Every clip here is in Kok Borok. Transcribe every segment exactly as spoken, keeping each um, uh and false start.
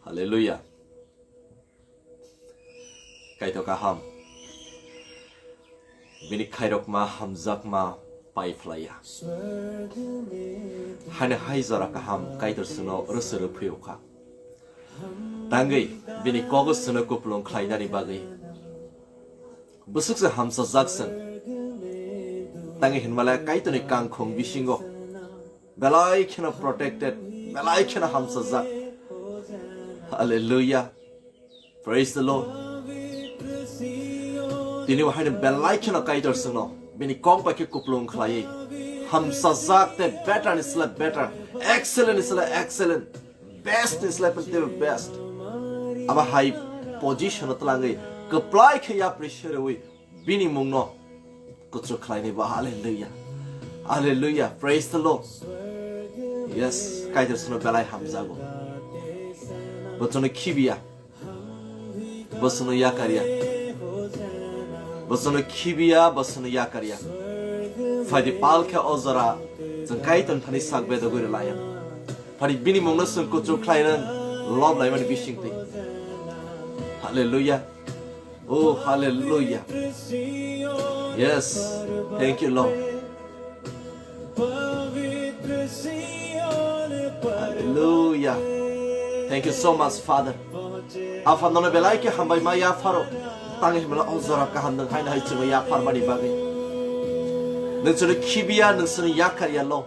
Hallelujah. Kaitor kaham. Bini khairokma hamjakma pai phlaiya. Haino hai jora kaham Kaitor chwngno rwswrwk phiyokha. Tangwi bini kogo chwngno kupulung khlainani bagwi. Bwswk se hamsajak chwng. Tangwi hinmale Kaitorni kangkhung bisingo belai kheno protected, belai kheno hamsajak. Hallelujah. Praise the Lord. Tini bo haino belai kheno Kaitor chwngno bini kok bai khe kupulung khlaiwi hamsajak tei better ni slai better, excellent ni slai excellent, best ni slai tei best. Abo hai position o twlangwi kwplai khe yapri serwi bini mungno kuchuk khlainai bo. Hallelujah. Hallelujah. Praise the Lord. Yes, Kaitor chwngno belai hamjago. Bo chwngno khibiya. Bo chwngno yakarya. Bo chwngno khibiya, bo chwngno yakarya. Phaidi pal khe o jora chwng Kaitor thani sak bedogwi rwlaiya. Phaidi bini mungno chwng kuchuk khlainani lob laimani bisingtwi. Hallelujah. Oh, hallelujah. Yes. Thank you, Lord. Hallelujah. Thank you so much, Father. Apha nono belai khe hambai ma yapharo. Tangwi himla o jora kaham nwng haino hai chwngno yapharmani bagwi. Nwng chwngno khibiya, nwng chwngno yakarya lo.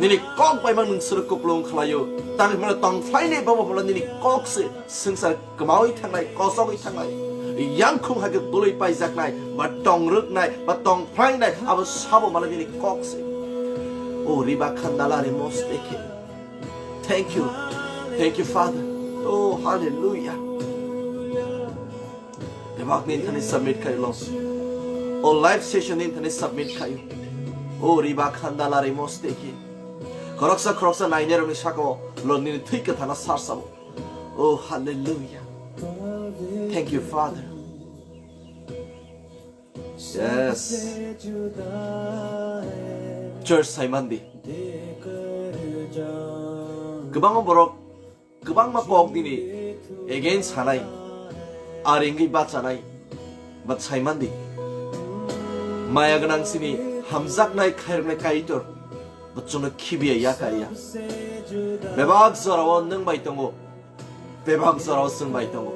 Nini kok bai mang nwng chwngno kupulung khlaio. Tangwi himla tong phlainai babo himla nini kok se swngchar kwmawi thangnai, kosogwi thangnai. Yangkhung hai khe dului paijaknai, ba tong rwknai, ba tong phlainai, abo sabo mala nini kok se. O riba khandala re mosteke. Thank you. Thank you, Father. Oh, hallelujah. Bebak nini thani submit khayo lo. O live session nini thani submit khayo. O riba khandala re mosteke. Khoroksa khoroksa nainai rokni saka o lo nini thwi kwthana sarsao. Oh, hallelujah. Thank you, Father. Yes. Church saimandi. Kwbangma borok, kwbangma kok nini against sanai, ar wngwi bachanai, but saimandi. Maya gwnang sini hamjaknai khairoknai Kaitor, bo chwngno khibiya yakarya. Bebak jorao nwng bai tongo, bebak jorao chwng bai tongo.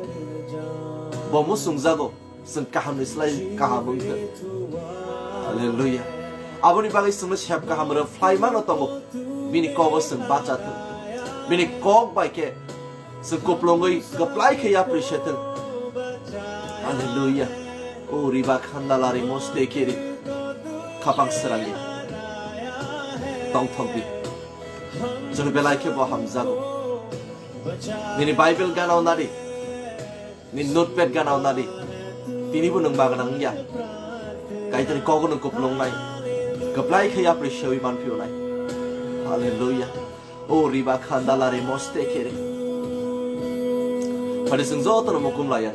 Bo muchungjago, chwng kahamni slai kaham wngthwng. Hallelujah. Aboni bagwi chwngno sep kaham rw phlai mano tongo. Bini kogo chwng bacha thwng. Bini kok bai khe chwng kuplungwi kwplai khe yapri se thwng. Hallelujah. O riba khandala re mosteke re. Khapang srangwi tongthokdi. Chwng belai khe bo hamjago. Nini Bible ganao nadi. Nini notepad ganao nadi. Tini bo nwng bagana wngya. Kaitorni kogo nwng kuplungnai. Kwplai khe yapri sewi manphiyonai. Hallelujah. O riba khandala re mosteke re. Phadi chwng jotono mukum laya.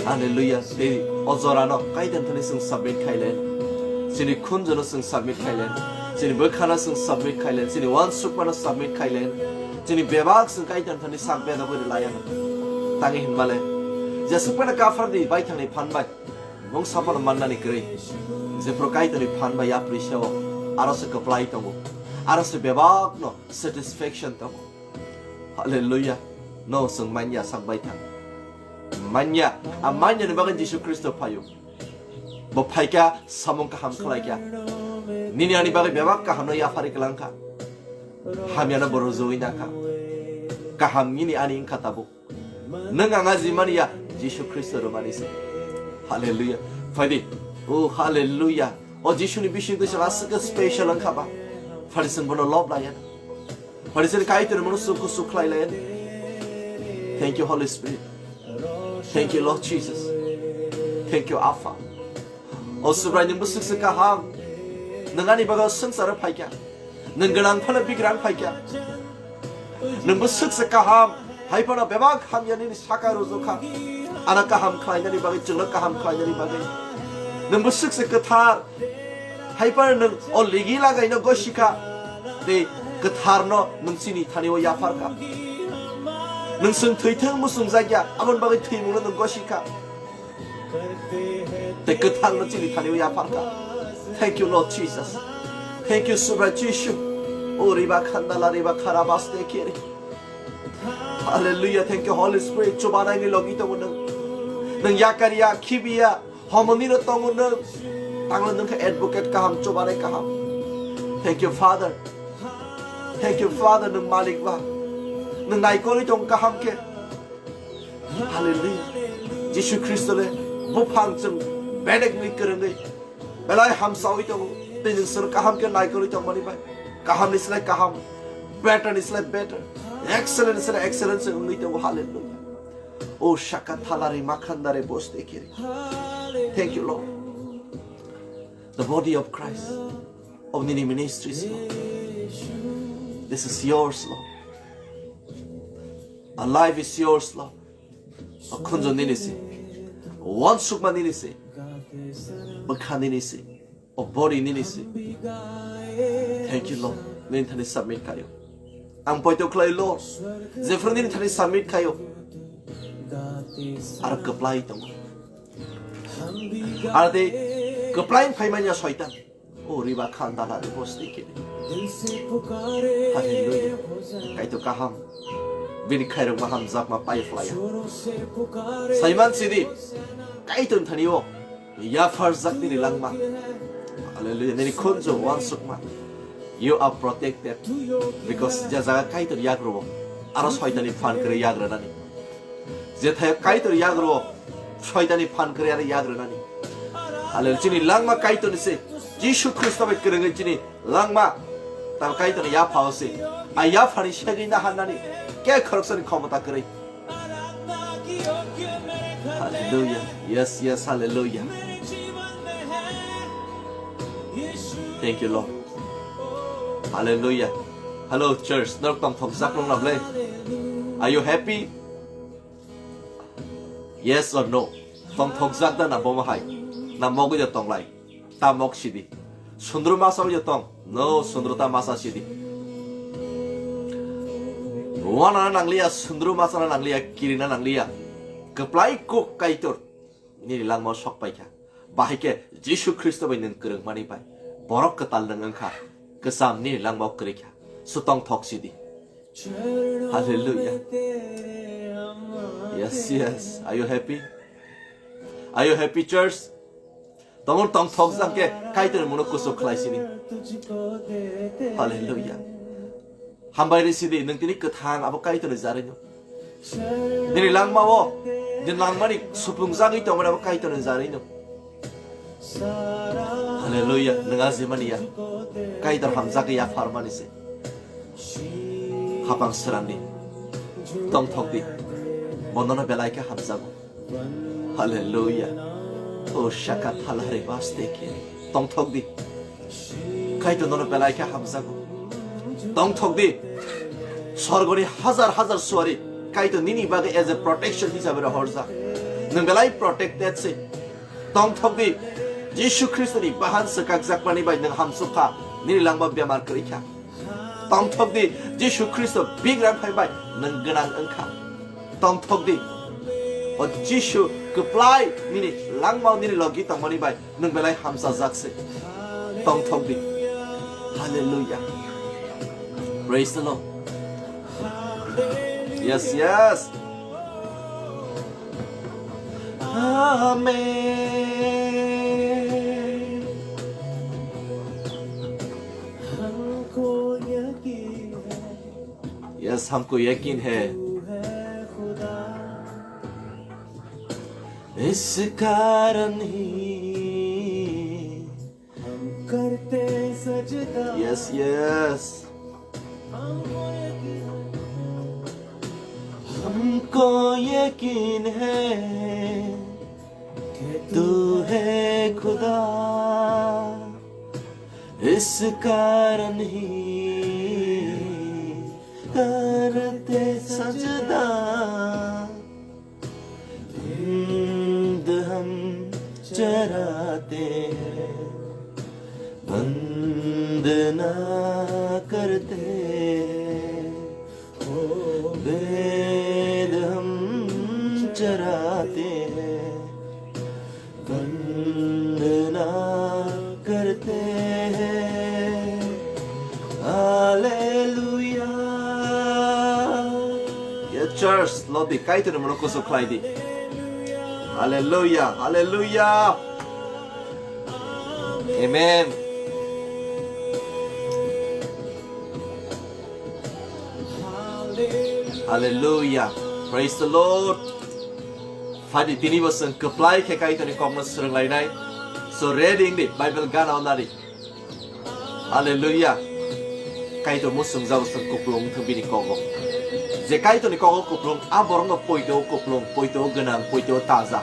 Hallelujah. Tei o jorano Kaitor thani chwng submit khaile. Chini khunjono chwng submit khaile. Chini bwkhano chwng submit khaile. Chini uansukmano submit khaile. Chini bebak chwng Kaitor thani sak bedogwi rwlaiya. Tangwi hinmale. Jesuk phano kaphar di baithangni phan bai. Mungsa phano mannani kwrwi. Jephru Kaitorni phan bai yapri seo. Aro se kwplai tongo. Aro se bebakno satisfaction tongo. Hallelujah. No chwng manya sak baithang. Manya, a manya ni bagwi Jisu Khristo phaio. Bo phaikha samung kaham khlaikha. Nini ani bagwi bebak kaham no yaphari kwlangkha. Hamya no bo rwjagwi nakha. Kaham nini ani wngkha tabuk. Nwng ang ajimani ya Jisu Khristo rwmani se. Hallelujah. Phaidi. Oh, hallelujah. O Jisuni bising twi chwng aswk khe special wngkha ba. Phari chwng bono lob laiya. Phari chwng Kaitor bono chwng kusu khlai laiya. Thank you, Holy Spirit. Thank you, Lord Jesus. Thank you, Apha. O Subrai, nwng bwswk se kaham. Nwng ani bagwi swngcharo phaikha. Nwng gwnang phano bigrang phaikha. Nwng bwswk se kaham. Hai phano bebak hamya nini saka rwjokha. Ano kaham khlainani bagwi, chwngno kaham khlainani bagwi. Nwng bwswk se kwthar. Hai phano nwng o ligi lagaino gosikha. Tei kwtharno nwng chini thani o yapharkha. Nwng chwng thwi thang muchungjak ya, aboni bagwi thwimungno nwng gosi kha. Tei kwthangno chini thani yapharkha. Thank you, Lord Jesus. Thank you, Subra Jisu. O riba khandala riba kharabaste kiri. Hallelujah. Thank you, Holy Spirit. Chubanai ni logi tongo nwng. Nwng yakar ya, khibi ya, homoni no tongo nwng. Tanglo nwng khe advocate kaham, chubanai kaham. Thank you, Father. Thank you, Father, nwng malik ba. Nwng naikolwi tong kaham khe. Hallelujah. Jisu Khristo le buphang chwng bedek ni kwrwngwi belai hamsawi tongo. Tei nwng sir kaham khe naikolwi tongmani bai. Kaham ni slai kaham. Better ni slai better. Excellent ni slai excellent se wngwi tongo. Hallelujah. O shaka thalari makhandare boste kiri. Thank you, Lord. The body of Christ, of nini ministries, Lord. This is yours, Lord. Our life is yours, Lord. O khunju nini se. Wansukma nini se. Bwkha nini se. O body nini se. Thank you, Lord. Nini thani submit khayo. Ang poito khlai, Lord. Jephru nini thani submit khayo. Aro kwplai tongo. Aro tei kwplai phaimanya soitan. O riba khandala de bosti kini. Hallelujah. Kaitor kaham. Bini khairok ma hamjakma pai phlaya. Saiman sidi. Kaitor thani o. Yapharjak nini langma. Hallelujah. Nini khunju wansukma. You are protected. Because je jaga kaitor yagro. Aro soitani phan kre yagra nani. Jethai kaitor yagro, soitani phan kwrwi aro yagro nani. Hallelujah. Chini langma kaitor ni se, Jisu Khristo bai kwrwngwi chini langma, tal kaitor ni yapha o se. A yaphani segwi na hannani, ke khoroksani khomota kwrwi. Hallelujah. Yes, yes, hallelujah. Thank you, Lord. Hallelujah. Hello, church. Norok tongthokjak nung na ble? Are you happy? Yes or no? Tongthokjak da na bomo hai? Na mogwi da tonglai? Ta mok sidi. Sundru masa wi tong? No, sundru ta masa sidi. Wana nangliya, sundru masa nangliya, kirina nangliya. Kwplai kuk kaitor. Nini langma sok paikha. Bahai khe Jisu Khristo bai nwng kwrwngmani bai. Borok kwtal nwng wngkha. Kwcham nini langma kwrwikha. Sutong thok sidi. Hallelujah. Yes, yes. Are you happy? Are you happy, church? Tongmon tong thok jang khe kaitor muno kusu khlai sini. Hallelujah. Hambai ri sidi, nwng tini kwthang abo kaitor ni jarino. Nini langma o, nini langmani supung jagwi tongmani abo kaitor ni jarino. Hallelujah, nwng ajimani ya. Kaitor hamjagwi ya pharmani se. Hapang srandi. Tongthok di. Bonono belai khe hamjago. Hallelujah. O shaka thalare baste khe. Tongthok di. Kaitor nono belai khe hamjago. Tongthok di. Sorgoni hajar hajar suari. Kaitor nini bagwi as a protection hisabe rohorjak. Nwng belai protected se. Tongthok di. Jisu Khristoni bahan swkakjakmani bai nwng hamsukha. Nini langma bemar kwrwikha. Tongthok di, Jisu Khristo bigrang phai bai nwng gwnang wngkha. Tongthok di, o Jisu kwplai nini langmao nini logi tongmani bai nwng belai hamsajak se. Tongthok di. Hallelujah. Praise the Lord. Yes, yes. Amen. Yes, हमको यकीन है। इस कारण ही हम करते सजदा। Yes, yes. हमको यकीन है कि तू है खुदा, इस कारण ही करते सजदा। नींद हम चराते हैं, बंदना करते हैं। ओ बे- Church, lodi Kaitorni mano kusu khlai di. Hallelujah, hallelujah. Amen. Hallelujah. Praise the Lord. Phadi tini bo chwng kwplai khe Kaitorni kokno swrwnglainai. So reading the Bible gana onari. Hallelujah. Kaitor musung jabo chwng kuplung wngthang bini kogo. Je Kaitorni kogo kuplung, a borokno poito kuplung, poito gwnang, poito taja.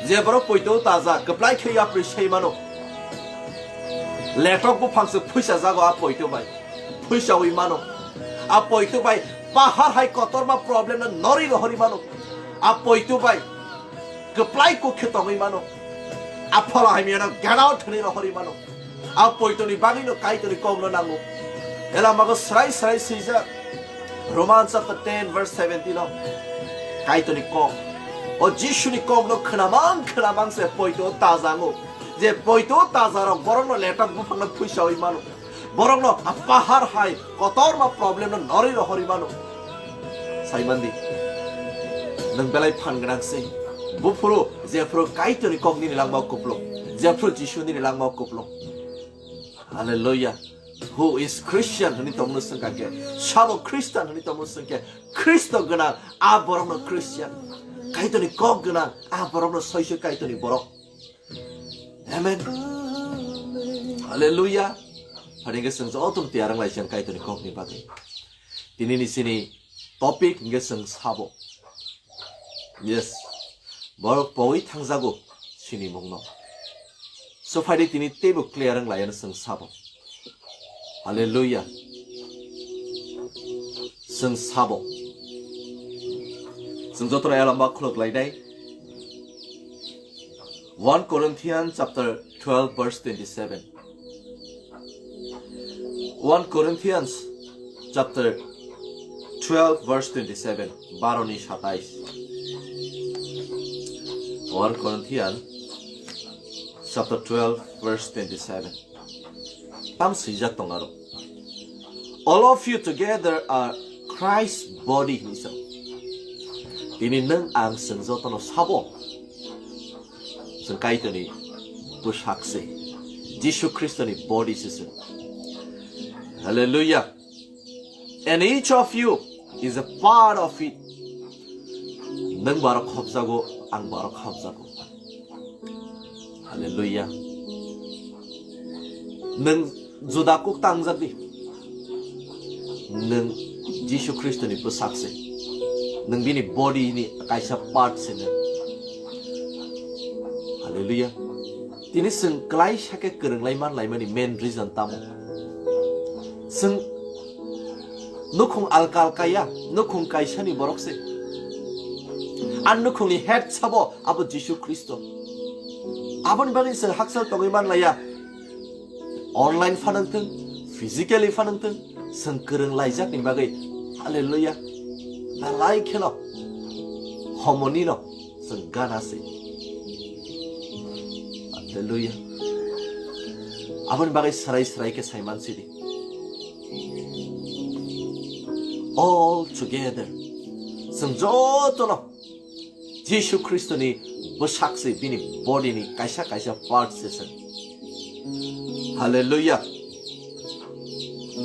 Je borok poito taja, kwplai khe yapri sai mano. Letok buphang se phuisa jago a poito bai. Phuisa wi mano. A poito bai pahar hai kotorma problem no nori rohori mano. A poito bai kwplai kok khe tongwi mano. A phola hai miyano get out hwnwi rohori mano. A poitoni bagwi no Kaitorni kok no nango. Ela mago srai srai swijak. Romans chapter ten verse seventeen o Kaitorni kok. O Jisuni kok no khwnamang khwnamang se poito tajango. Je poito tajarok borokno letok buphangno phuisawi mano. Borokno a pahar hai kotorma problem no norwi rohori mano. Saimandi, nwng belai phan gwnang se. Buphuru jephuru Kaitorni kok nini langmao kuplung. Jephuru Jisu nini langmao kuplung. Hallelujah. Who is Christian hwnwi tongmano swngkha khe, sabo Christian hwnwi tongmano swngkhe, Khristo gwnang a borokno Christian. Kaitorni kok gwnang a borokno soiso Kaitorni borok. Amen. Hallelujah. Phani hwnkhe chwng jotono tiyar wng lai chwng Kaitorni kokni bagwi. Tini ni chini topic hwnkhe chwng sabo. Yes. Borok powi thangjago sinimungno. So phaidi tini teibo clear wng lai ano chwng sabo. Hallelujah. Chwng sabo. Chwng jotono elamba khuluk lainai. One Corinthians chapter twelve verse twenty-seven. One Corinthians chapter twelve verse twenty-seven, baro ni satais. One Corinthians chapter twelve verse twenty-seven. Tam swijak tong aro. All of you together are Christ body hwnwi sa. Tini nwng ang chwng jotono sabo. Chwng Kaitorni bwsak se. Jisu Khristoni body se chwng. Hallelujah. And each of you is a part of it. Nwng baro khopjago, ang baro khopjago. Hallelujah. Nwng juda kuk tangjak di. Nwng Jisu Khristoni bwsak se. Nwng bini body ni kaisa part se nwng. Hallelujah. Tini chwng kwlai sakhe kwrwnglai man laimani main reason tamo? Chwng nukhung alka alka ya, nukhung kaisani borok se. Ang nukhungni head sabo abo Jisu Khristo. Aboni bagwi chwng hakchal tongwi man laiya. Online phanang thung, physically phanang thung, chwng kwrwng laijakni bagwi. Hallelujah. Belai kheno homoni no chwng gana se. Hallelujah. Aboni bagwi srai srai khe saiman sidi. All together. Chwng jotono Jisu Khristoni bwsak se, bini body ni kaisa kaisa part se chwng. Hallelujah.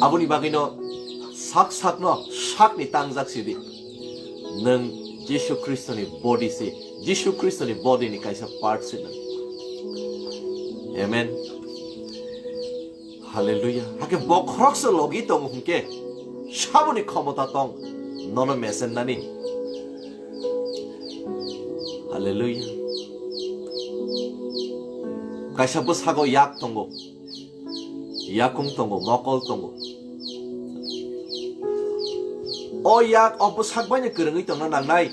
Aboni bagwino sak sakno sakni tangjak sidi. Nwng Jisu Khristoni body se, Jisu Khristoni body ni kaisa part se nwng. Amen. Hallelujah. Hake bokhorok se logi tongo hwnkhe saboni khomota tong nono mesen nani. Hallelujah. Kaisa bwsago yak tongo. Yakung tongo, mokol tongo. O yak o bwsak baino kwrwngwi tongna nangnai.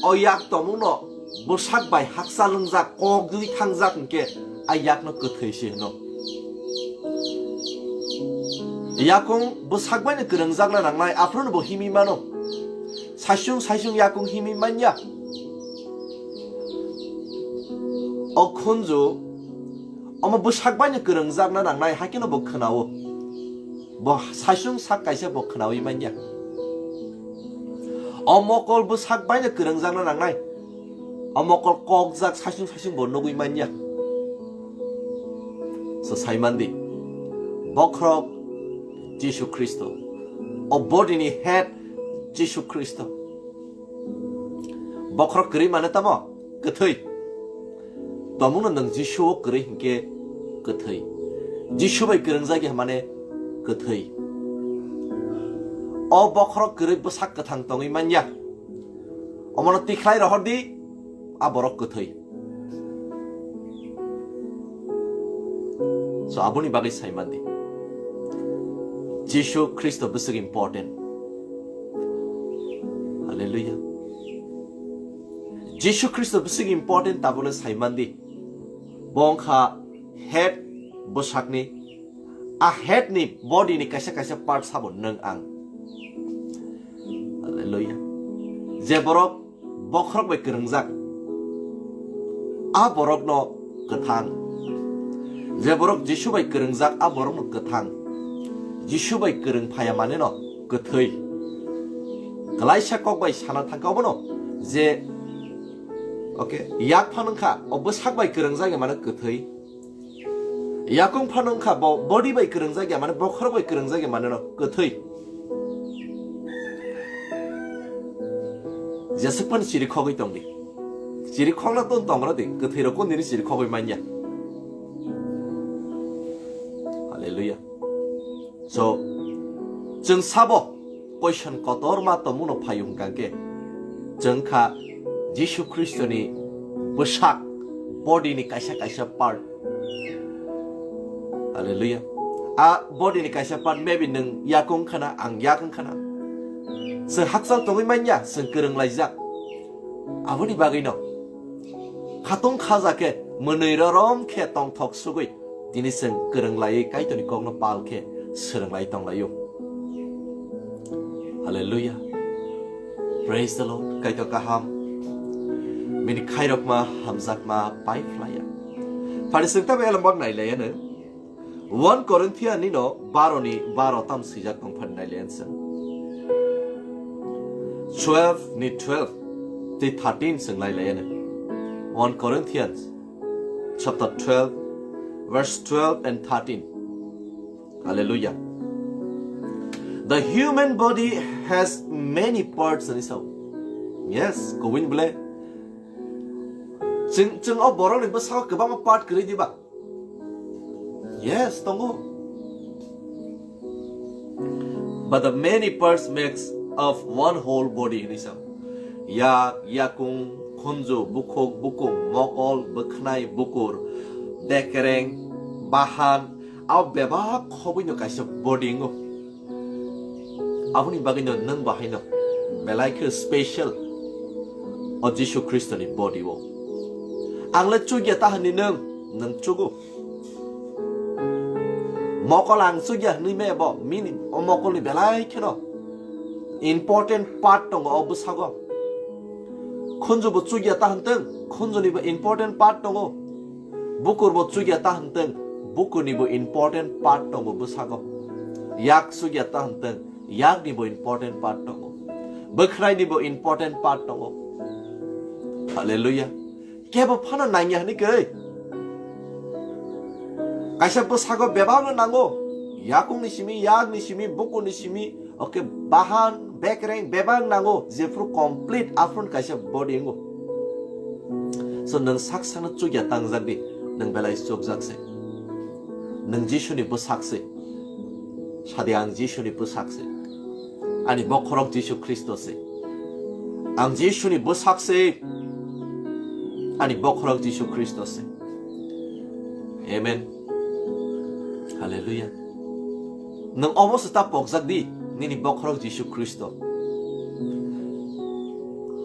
O yak tongmungno bwsak bai hakchal wngjak, kok dui thangjak hwnkhe a yakno kwthwi se hwno. Yakung bwsak baino kwrwngjakna nangnai, aphruno bo himwi mano. Saisung saisung yakung himwi manya. O khunju omo bwsak baino kwrwngjakna nangnai, hakhe no bo khwnao. Bo saisung sak kaisa bo khwnawi manya. O mokol bwsak baino kwrwngjakna nangnai. O mokol kokjak saichung saichung bo nugwi manya. So saimandi, bokhorok Jisu Khristo. O body ni head Jisu Khristo. Bokhorok kwrwi mane tamo? Kwthwi. Tomungno nwng Jisu o kwrwi hinkhe kwthwi. Jisu bai kwrwngjak ya mane kwthwi. O bokhorok kwrwi bwsak kwthang tongwi manya. Omono tikhlai rohor di, a borok kwthwi. So aboni bagwi saimandi. Jisu Khristo bwswk important. Hallelujah. Jisu Khristo bwswk important tabole saimandi. Bo wngkha head bwsakni, a head ni body ni kaisa kaisa part sabo nwng ang. Hallelujah. Je borok bokhorok bai kwrwngjak, a borokno kwthang. Je borok Jisu bai kwrwngjak, a borokno kwthang. Jisu bai kwrwng phaya mane no kwthwi. Klaisa kok bai sana thangkha obono je, okay, yak phan wngkha, o bwsak bai kwrwngjak ya mane kwthwi. Yakung phano wngkha bo body bai kwrwngjak ya mane bokhorok bai kwrwngjak ya mane no kwthwi. Jesuk phano chiri khogwi tongdi. Chiri khogna ton tongra di, kwthwi rok kon dini chiri khogwi manya. Hallelujah. So, chwng sabo question kotorma tongmungno phai hwnkha khe, chwng kha Jisu Khristoni bwsak, body ni kaisa kaisa part. Hallelujah. A body ni kaisa part, maybe nwng yakung khana, ang yakung khana. Chwng hakchal tongwi manya, chwng kwrwng laijak. Aboni bagwino khatung khaja khe, mwnwi rorom khe tongthok sugwi, tini chwng kwrwng laiwi Kaitorni kokno pal khe swrwng lai tong laio. Hallelujah. Praise the Lord. Kaitor kaham. Bini khairokma hamjakma pai phlaiya. Phari chwng tamo elembak nai laiya no. One Corinthian ni no baro ni baro tam swijak tong phani nai laiya chwng. Twelve ni twelve tei thirteen chwng nai laiya no. One Corinthians chapter twelve, verse twelve and thirteen. Hallelujah. The human body has many parts, hwnwi sao. Yes, kubun bole. Chwng, chwng o borokni bwskango kwbangma part kwrwi diba? Yes, tongo. But the many parts makes of one whole body, hwnwi sao. Yak, yakung, khunju, bukhuk, bukung, mokol, bwkhnai, bukur, bekereng, bahan, abo bebak khobwino kaisa body wngo. Aboni bagwino nwng bahaino belai khe special o Jisu Khristoni body o. Ang le chukya ta hwnwi nwng, nwng chugo. Mokol ang chukya hwnwi maya bo, mini o mokolni belai kheno important part tongo o bwsago. Khunju bo chukya ta hwntwng, khunjuni bo important part tongo. Bukur bo chukya ta hwntwng, bukurni bo important part tongo bwsago. Yak chukya ta hwntwng, yakni bo important part tongo. Bwkhraini bo important part tongo. Hallelujah. Kebo phano nangya hwnwi kwrwi. Kaisa bwsago bebakno nango. Yakungni simi, yakni simi, bukurni simi, oke, bahan, bekereng, bebak nango. Jephru complete, aphuru kaisa body wngo. So, nwng sak sakno chukya tangjak di, nwng belai chukjak se. Nwng Jisuni bwsak se. Sadi ang Jisuni bwsak se. Ani bokhorok Jisu Khristo se. Ang Jisuni bwsak se. Ani bokhorok Jisu Khristo se. Amen. Hallelujah. Nwng obo se ta pokjak di, nini bokhorok Jisu Khristo.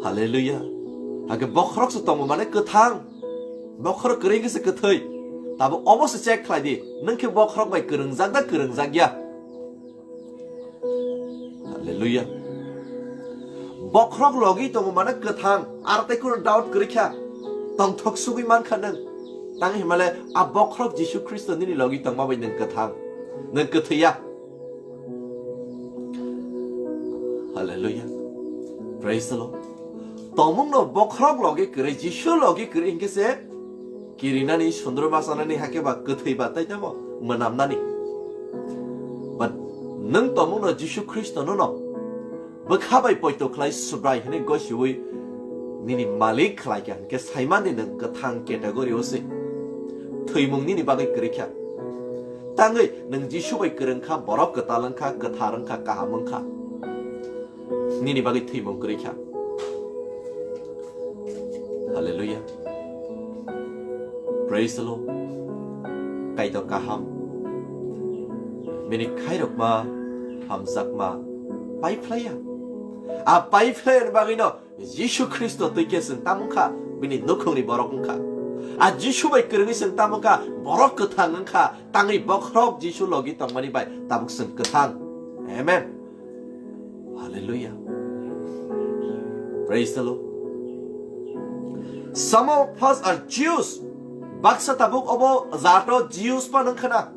Hallelujah. Hake bokhorok se tongo mane kwthang. Bokhorok kwrwi khe se kwthwi. Tabo obo se check khlai di. Nwng khe bokhorok bai kwrwngjak da kwrwngjak ya? Hallelujah. Bokhorok logi tongo mane kwthang. Aro tei kheno doubt kwrwi kha. Tongthok sugwi man kha nwng. Tang himale a bokhorok Jisu Khristo nini logi tongma bai nwng kwthang. Nwng kwthwi ya. Hallelujah. Praise the Lord. Tomungno bokhorok logi kwrwi, Jisu logi kwrwi hinkhe se kirinani, sundru machanani, hakhe ba kwthwi ba tai tamo mwnamnani. But nwng tomungno Jisu Khristono no bwkha bai poito khlai Subrai hwnwi gosiwi nini malik khlai kha hinkhe saimani nwng kwthang category o se thwimung nini bagwi kwrwi kha. Tangwi nwng Jisu bai kwrwng kha, borok kwtal wng kha, kwthar wng kha, kaham wng kha. Nini bagwi thwimung kwrwi kha. Hallelujah. Praise the Lord. Kaitor kaham. Bini khairokma, hamjakma, paiphlaiya. A paiphlaiya bagwino Jisu Khristo twi khe chwng tamo wngkha, bini nukhungni borok wngkha. A Jisu bai kwrwngwi chwng tamo wngkha, borok kwthang wngkha, tangwi bokhorok Jisu logi tongmani bai tabuk chwng kwthang. Amen. Hallelujah. Praise the Lord. Some of us are Jews. Baksa tabuk obo jato Jews phano wngkhana.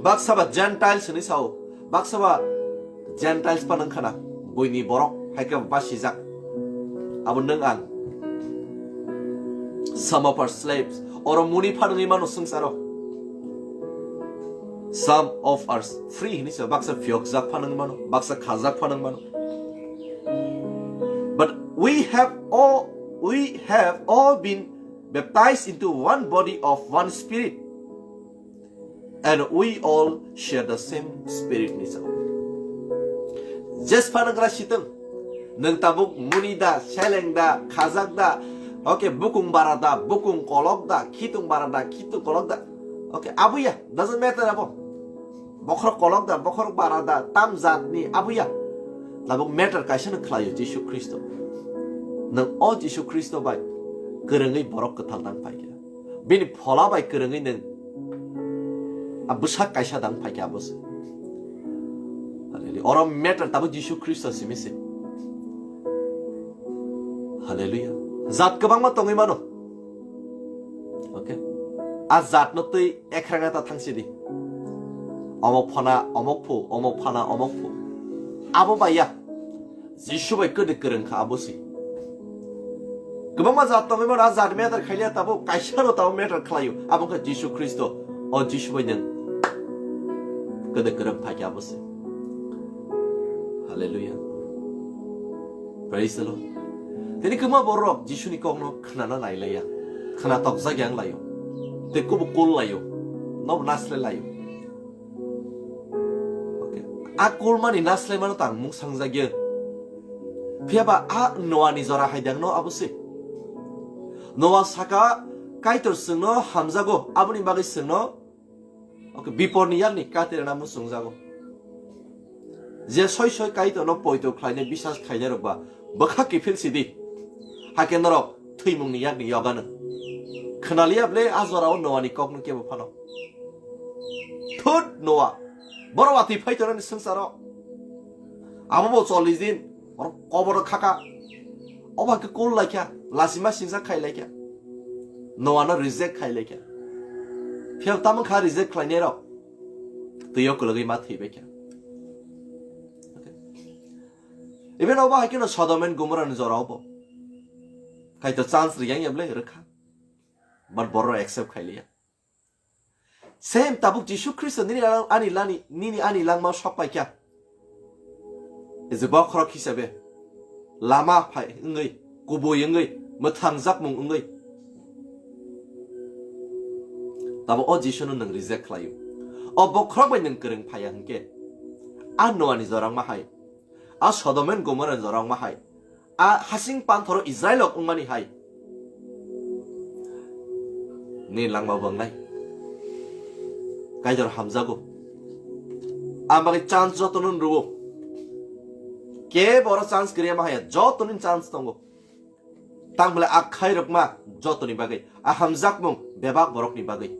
Baksa ba Gentiles hinwi sao. Baksa ba Gentiles phano wngkhana. Buini borok hai khe basijak. Abo nwng ang. Some of our slaves. Oro muni phano wngwi mano swngcharo. Some of us free hinwi sao. Baksa phiyokjak phano wngwi mano. Baksa khajak phano wngwi mano. But we have all we have all been baptized into one body of one spirit, and we all share the same spirit ni sao. Jesphano gra siteng, nwng tabuk muni da, seleng da, khajak da, oke, bukung bara da, bukung kolok da, khitung bara da, khitung kolok da, oke, abuya, doesn't matter abo. Bokhorok kolok da, bokhorok bara da, tam jat ni abuya. Tabuk matter kaisa no khlaio Jisu Khristo. Nwng o Jisu Khristo bai kwrwngwi borok kwthal dang phaikha. Bini phola bai kwrwngwi nwng a bwsak kaisa dang phaikha abo se. Hallelujah. Oro matter tabuk Jisu Khristo simi se. Hallelujah. Jat kwbangma tongwi mano. Okay. A jat no twi ekhrang ta thangsi di. Omo phana, omo phu, omo phana, omo phu. Abo bai ya. Jisu bai kwdwi kwrwng kha abo se. Kwbangma jat tongwi mano, a jat matter khailiya tabo, kaisa no tabo matter khlaio. Abo wngkha Jisu Khristo. O Jisu bai nwng kwdwi kwrwng phaikha abo se. Hallelujah. Praise the Lord. Tini kwma borok Jisuni kokno khnana nailaiya. Khna tokjak yang laio. Tei kubu kul laio. Nobo nasle laio. Okay. A kulmani nasle mano tang mung sangjagya. Phiyaba a Noani jora haidang no abo se. Noa saka Kaitor chwngno hamjago, aboni bagwi chwngno, okay, biporni yakni katirana muchungjago. Je soi soi Kaitorno poito khlainai bisas khainai rok ba bwkha kiphil sidi. Hakhe norok thwimungni yakni yogano. Khwnaliya ble a jorao Noani kokno kebo phano. Thut Noa. Borok watwi phai tonani swngcharo. Abo bo chollish din. Borok koboro khaka. Obo hakhe kul laikha. Lasima singsa khai laikha. Noano reject khai laikha. Phiya tamo kha reject khlainai rok. Twiyo kwlwgwi ma thwibaikha. Okay. Even obo hai kheno Sodom and Gomorrah ni jora obo. Kaitor chance riyang ya ble rwkha. But borok accept khailiya. Same tabuk Jisu Khristo nini lang-, ani lani, nini ani langma sok paikha. Is a bokhorok hisabe. Lama phai wngwi, kubui wngwi, mwthangjakmung wngwi. Tabo o Jisuno nwng reject khlaio. O bokhorok bai nwng kwrwng phaiya hwnkhe. A Noani jorang ma hai. A Sodom and Gomorrah ni jorang ma hai. A hasing panthoro Israel rok wngmani hai. Ni langma bo wngnai. Kaitor hamjago. Ang bagwi chance jotono rwo. Kebo oro chance kwrwi ma haya. Jotoni chance tongo. Tang bwle a khairokma jotoni bagwi. A hamjakmung bebak borokni bagwi.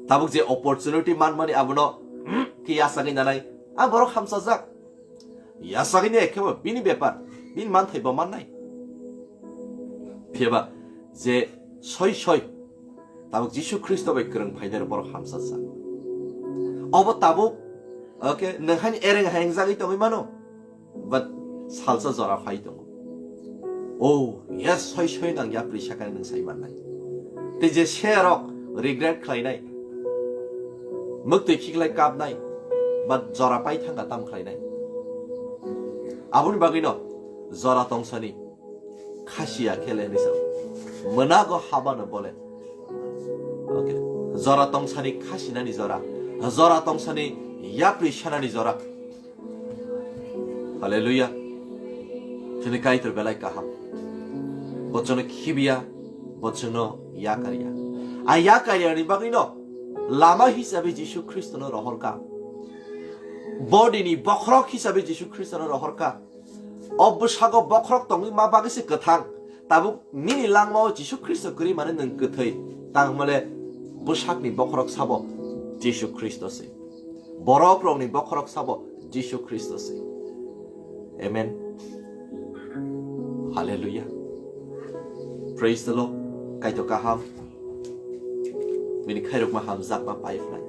Tabuk je opportunity manmani abono, hmm, khe yasagwi nanai. A borok hamsajak. Yasagwini ekhebo bini bepar, bini manthai bo mannai. Phiyaba je soi soi tabuk Jisu Khristo bai kwrwng phainai rok borok hamsajak. Obo tabuk, okay, nwng haini ereng haingjagwi tongwi mano. But salsa jora phai tongo. Oh yes, soi soi nang yapri sakani nang sai mannai. Tei je serok regret khlainai, muktwi khiklai kapnai, ba jora pai thangka tam khlainai. Aboni bagwino jora tongsani khasiya khele hinwi sao. Mwnago habano bole. Okay. Jora tongsani khasinani jora. Jora tongsani yapri sanani jora. Hallelujah. Chini Kaitor belai kaham. Bo chwngno khibiya, bo chwngno yakarya. A yakarya ni bagwi no lama hisabe Jisu Khristo no rohorka. Body ni bokhorok hisabe Jisu Khristo no rohorka. O bwsago bokhorok tongwi ma bagwi se kwthang. Tabuk nini langmao Jisu Khristo kwrwi mane nwng kwthwi. Tang hwnmale bwsakni bokhorok sabo Jisu Khristo se. Borok rokni bokhorok sabo Jisu Khristo se. Amen. Hallelujah. Praise the Lord. Kaitor kaham. Bini khairokma hamjakma pai phlai.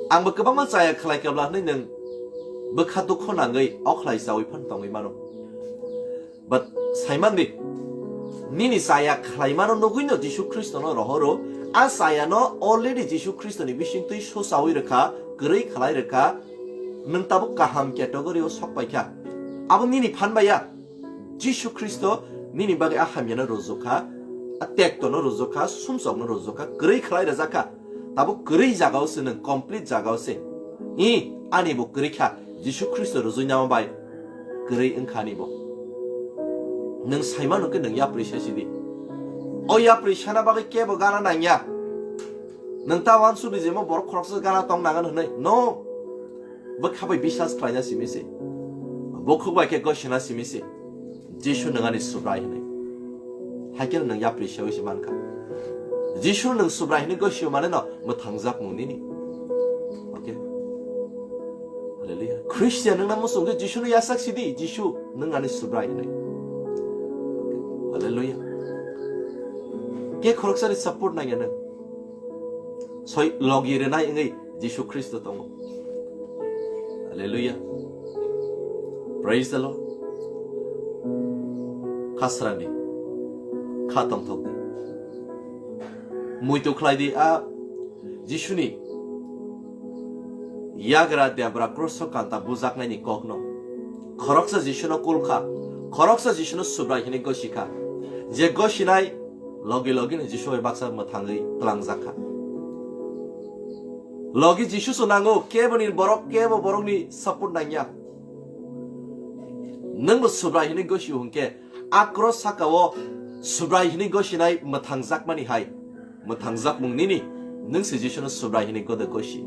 Ang bo kwbangma chaya khlai kebla hwnwi nwng bwkha dukho nangwi okhlai chawi phan tongwi mano. But saimandi, nini chaya khlaimano nugwino Jisu Khristono rohoro, a chayano already Jisu Khristoni bisingtwi sosawi rwkha, kwrwi khlai rwkha, nwng tabuk kaham category o sok paikha. Abo nini phan baiya, Jisu Khristo nini bagwi a hamyano rwjwkha, a tektono rwjwkha, sumsokno rwjwkha, kwrwi khlai rwjakha. Tabuk kwrwi jagao se nwng, complete jagao se. I, ani bo kwrwi kha, Jisu Khristo rwjwinama bai kwrwi wngkha ani bo. Nwng saimano khe nwng yapri se sidi. O yapri sana bagwi kebo gana nangya. Nwng ta wansukni jemo borok khoroksa gana tong nangan hwnwi. No. Bwkha bai biswas khlaina simi se. Bukhuk bai khe gosina simi se. Jisu nwng ani Subrai hwnwi. Haikhe nwng yapri sewi se mankha. Jisu nwng Subrai hwnwi gosio mane no mwthangjakmung nini. Okay. Hallelujah. Christian nwng na muchung khe Jisu no yasak sidi, Jisu nwng ani Subrai hwnwi. Okay. Hallelujah. Khe khoroksani support nangya nwng. Soi logi rwnai wngwi Jisu Khristo tongo. Hallelujah. Praise the Lord. Khasrangni kha tongthokdi. Muitu khlai di a Jisuni yagra debra kruso kanta bujaknaini kokno. Khoroksa Jisuno kulkha, khoroksa Jisuno Subrai hwnwi gosikha. Je gosinai logi logino Jisu bai baksa mwthangwi twlangjakha. Logi Jisu se nango, keboni borok, kebo borokni support nangya. Nwngbo Subrai hwnwi gosio hwnkhe, a kros sakao Subrai hwnwi gosinai mwthangjakmani hai, mwthangjakmung nini, nwng se Jisuno Subrai hwnwi gode gosi.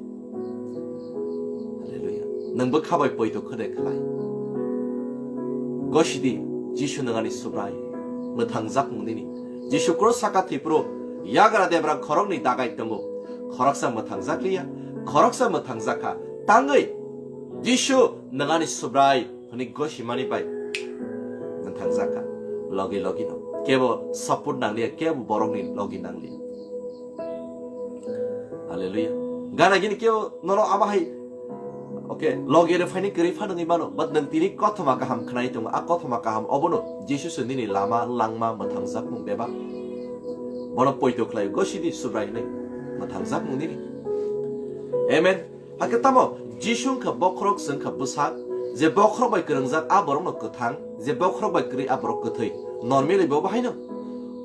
Hallelujah. Nwngbo khabai poito khode khlai. Gosidi, Jisu nwng ani Subrai, mwthangjak mung nini. Jisu Khristo saka thwipro, yagra debra khoroknwi dagai tongo. Khoroksa mwthangjak liya, khoroksa mwthangjak kha. Tangwi, Jisu nwng ani Subrai hwnwi gosimani bai mwthangjak kha. Logi logi no. Kebo support nangliya, kebo borokni logi nangliya. Hallelujah. Gana gini kebo nono abo hai, okay, logi re phaini kwrwi phano wngwi mano, but nwng tini kothoma kaham khnai tongo, a kothoma kaham obono Jisu se nini lama, langma, mwthangjakmung bebak. Bono poito khlai gosidi Subrai hwnwi mwthangjakmung nini. Amen. Hakhe tamo Jisu wngkha bokhorok, se wngkha bwsak, je bokhorok bai kwrwngjak a borokno kwthang, je bokhorok bai kwrwi a borok kwthwi. Normally bo bahaino.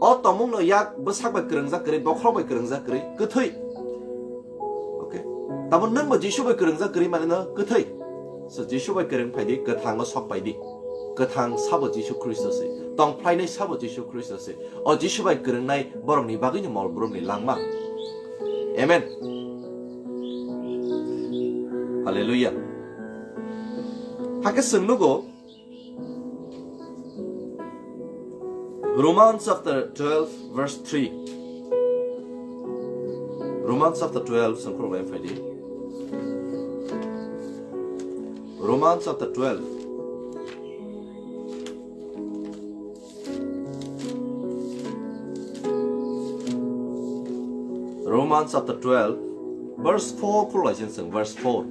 O tongmungno yak bwsak bai kwrwngjak kwrwi, bokhorok bai kwrwngjak kwrwi, kwthwi. Okay. Tamo nwngbo Jisu bai kwrwngjak kwrwi manino kwthwi. So Jisu bai kwrwng phaidi, kwthango sok paidi. Kwthang sabo Jisu Khristo se. Tongphlainai sabo Jisu Khristo se. O Jisu bai kwrwngnai borokni bagwino mol brumni langma. Amen. Hallelujah. Hakhe chwng nugo Romans chapter twelve verse three. Romans chapter twelve, sengkro bai phaidi. Romans chapter twelve. Romans chapter twelve, verse four khulai sing sing, verse four.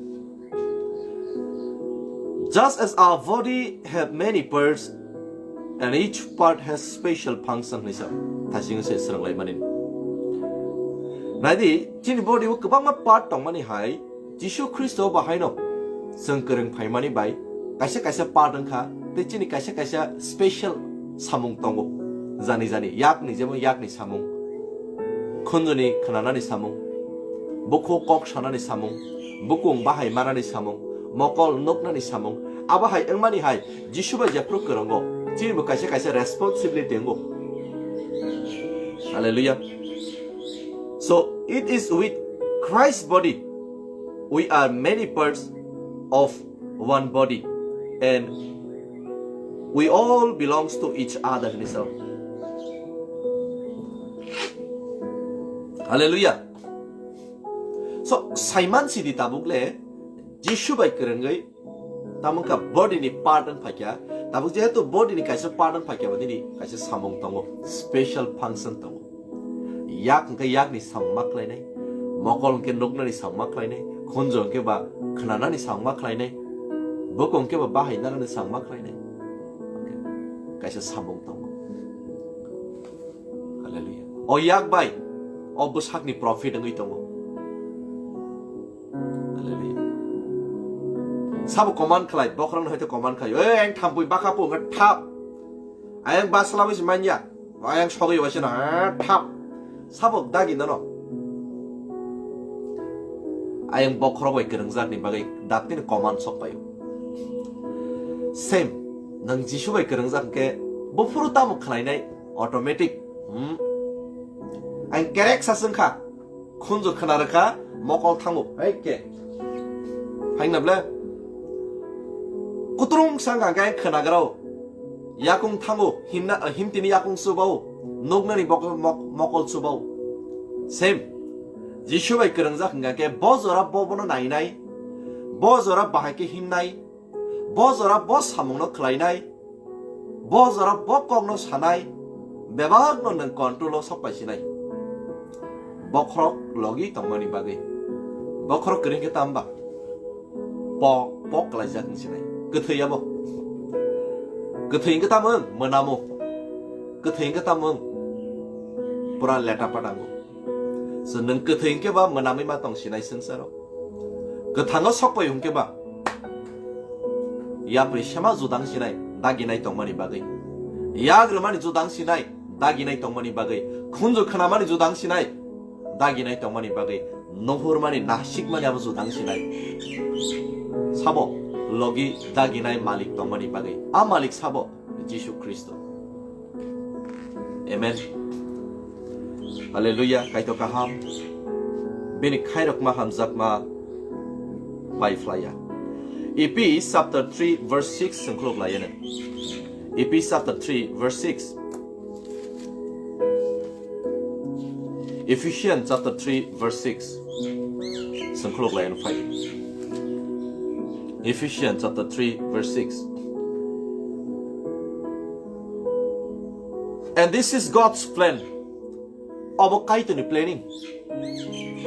Just as our body have many parts and each part has special function hinwi sa thaisingo se swrwnglaimani. Naidi, chini body o kwbangma part tongmani hai Jisu Khristo bahaino chwng kwrwng phaimani bai kaisa kaisa part wngkha tei chini kaisa kaisa special samung tongo, jani jani yakni, jemon yakni samung, khunjuni khnanani samung, bukhuk kok sanani samung, bukung bahai manani samung, mokol nuknani samung. Abo hai wngmani hai Jisu bai jephru kwrwngo, chini bo kaisa kaisa responsibility wngo. Hallelujah. So it is with Christ's body. We are many parts of one body and we all belongs to each other hinwi sa. Hallelujah. So, saiman sidi tabuk le Jisu bai kwrwngwi tamo wngkha body ni part wng phaikha. Tabuk jehetu body ni kaisa part wng phaikha, bo nini kaisa samung tongo, special function tongo. Yak hwnkhe yakni samung ma khlainai, mokol hwnkhe nuknani samung ma khlainai, khunju hwnkhe ba khnanani samung ma khlainai, bukung hwnkhe ba bahai nanani samung ma khlainai. Kaisa samung tongo. Hallelujah. O yak bai o bwsakni profit wngwi tongo. Hallelujah. Sabo command khlai, bokhorokno hoite command khlai, "Oi, ang thampui baka pu, wngkha thap. Ayang basla bai se manya. Ayang sogwi bai se na, eh, thap." Sabo dagi nono. Ayang bokhorok bai kwrwngjakni bagwi daktino command sok paio. Same, nang Jisu bai kwrwngjak hwnkhe buphuru tamo khlainai automatic. Hmm? Ang kerek sa swngkha. Khunju khna rwkha, mokol thango, hai ke. Haino ble. Kutrung sangkha khe khnagrao. Yakung thango, himna, himtini yakung chubao. Nuknani bok-, mok-, mokol chubao. Same. Jisu bai kwrwngjak hwnkha khe bo jora bo bono nainai. Bo jora bahai khe himnai. Bo jora bo samungno khlainai, bo jora bo kokno sanai, bebakno nwng control-o sok paisinai. Bokhorok logi tongmani bagwi. Bokhorok kwrwi khe tamba? Pok, pok klaijak wngsinai. Kwthwi abo. Kwthwi hwnkhe tamo wng? Mwnamo. Kwthwi hwnkhe tamo wng? Pura leta patango. So, nwng kwthwi hwnkhe ba mwnamwi ma tong sinai swngcharo. Kwthango sokpai hwnkhe ba yapri sema judang sinai daginai tongmani bagwi. Yak rwmani judang sinai daginai tongmani bagwi. Khunju khnamani judang sinai daginai tongmani bagwi. Nuhurmani nasikmani abo judang sinai. Sabo logi daginai malik tongmani bagwi. A malik sabo Jisu Khristo. Amen. Hallelujah. Kaitor kaham. Bini khairokma hamjakma pai phlaiya. Ephes chapter three verse six sengklok layene. Ephes chapter three verse six. Ephesians chapter three verse six. Sengklok layene phai. Ephesians chapter three verse six. And this is God's plan. Obo Kaitorni planning.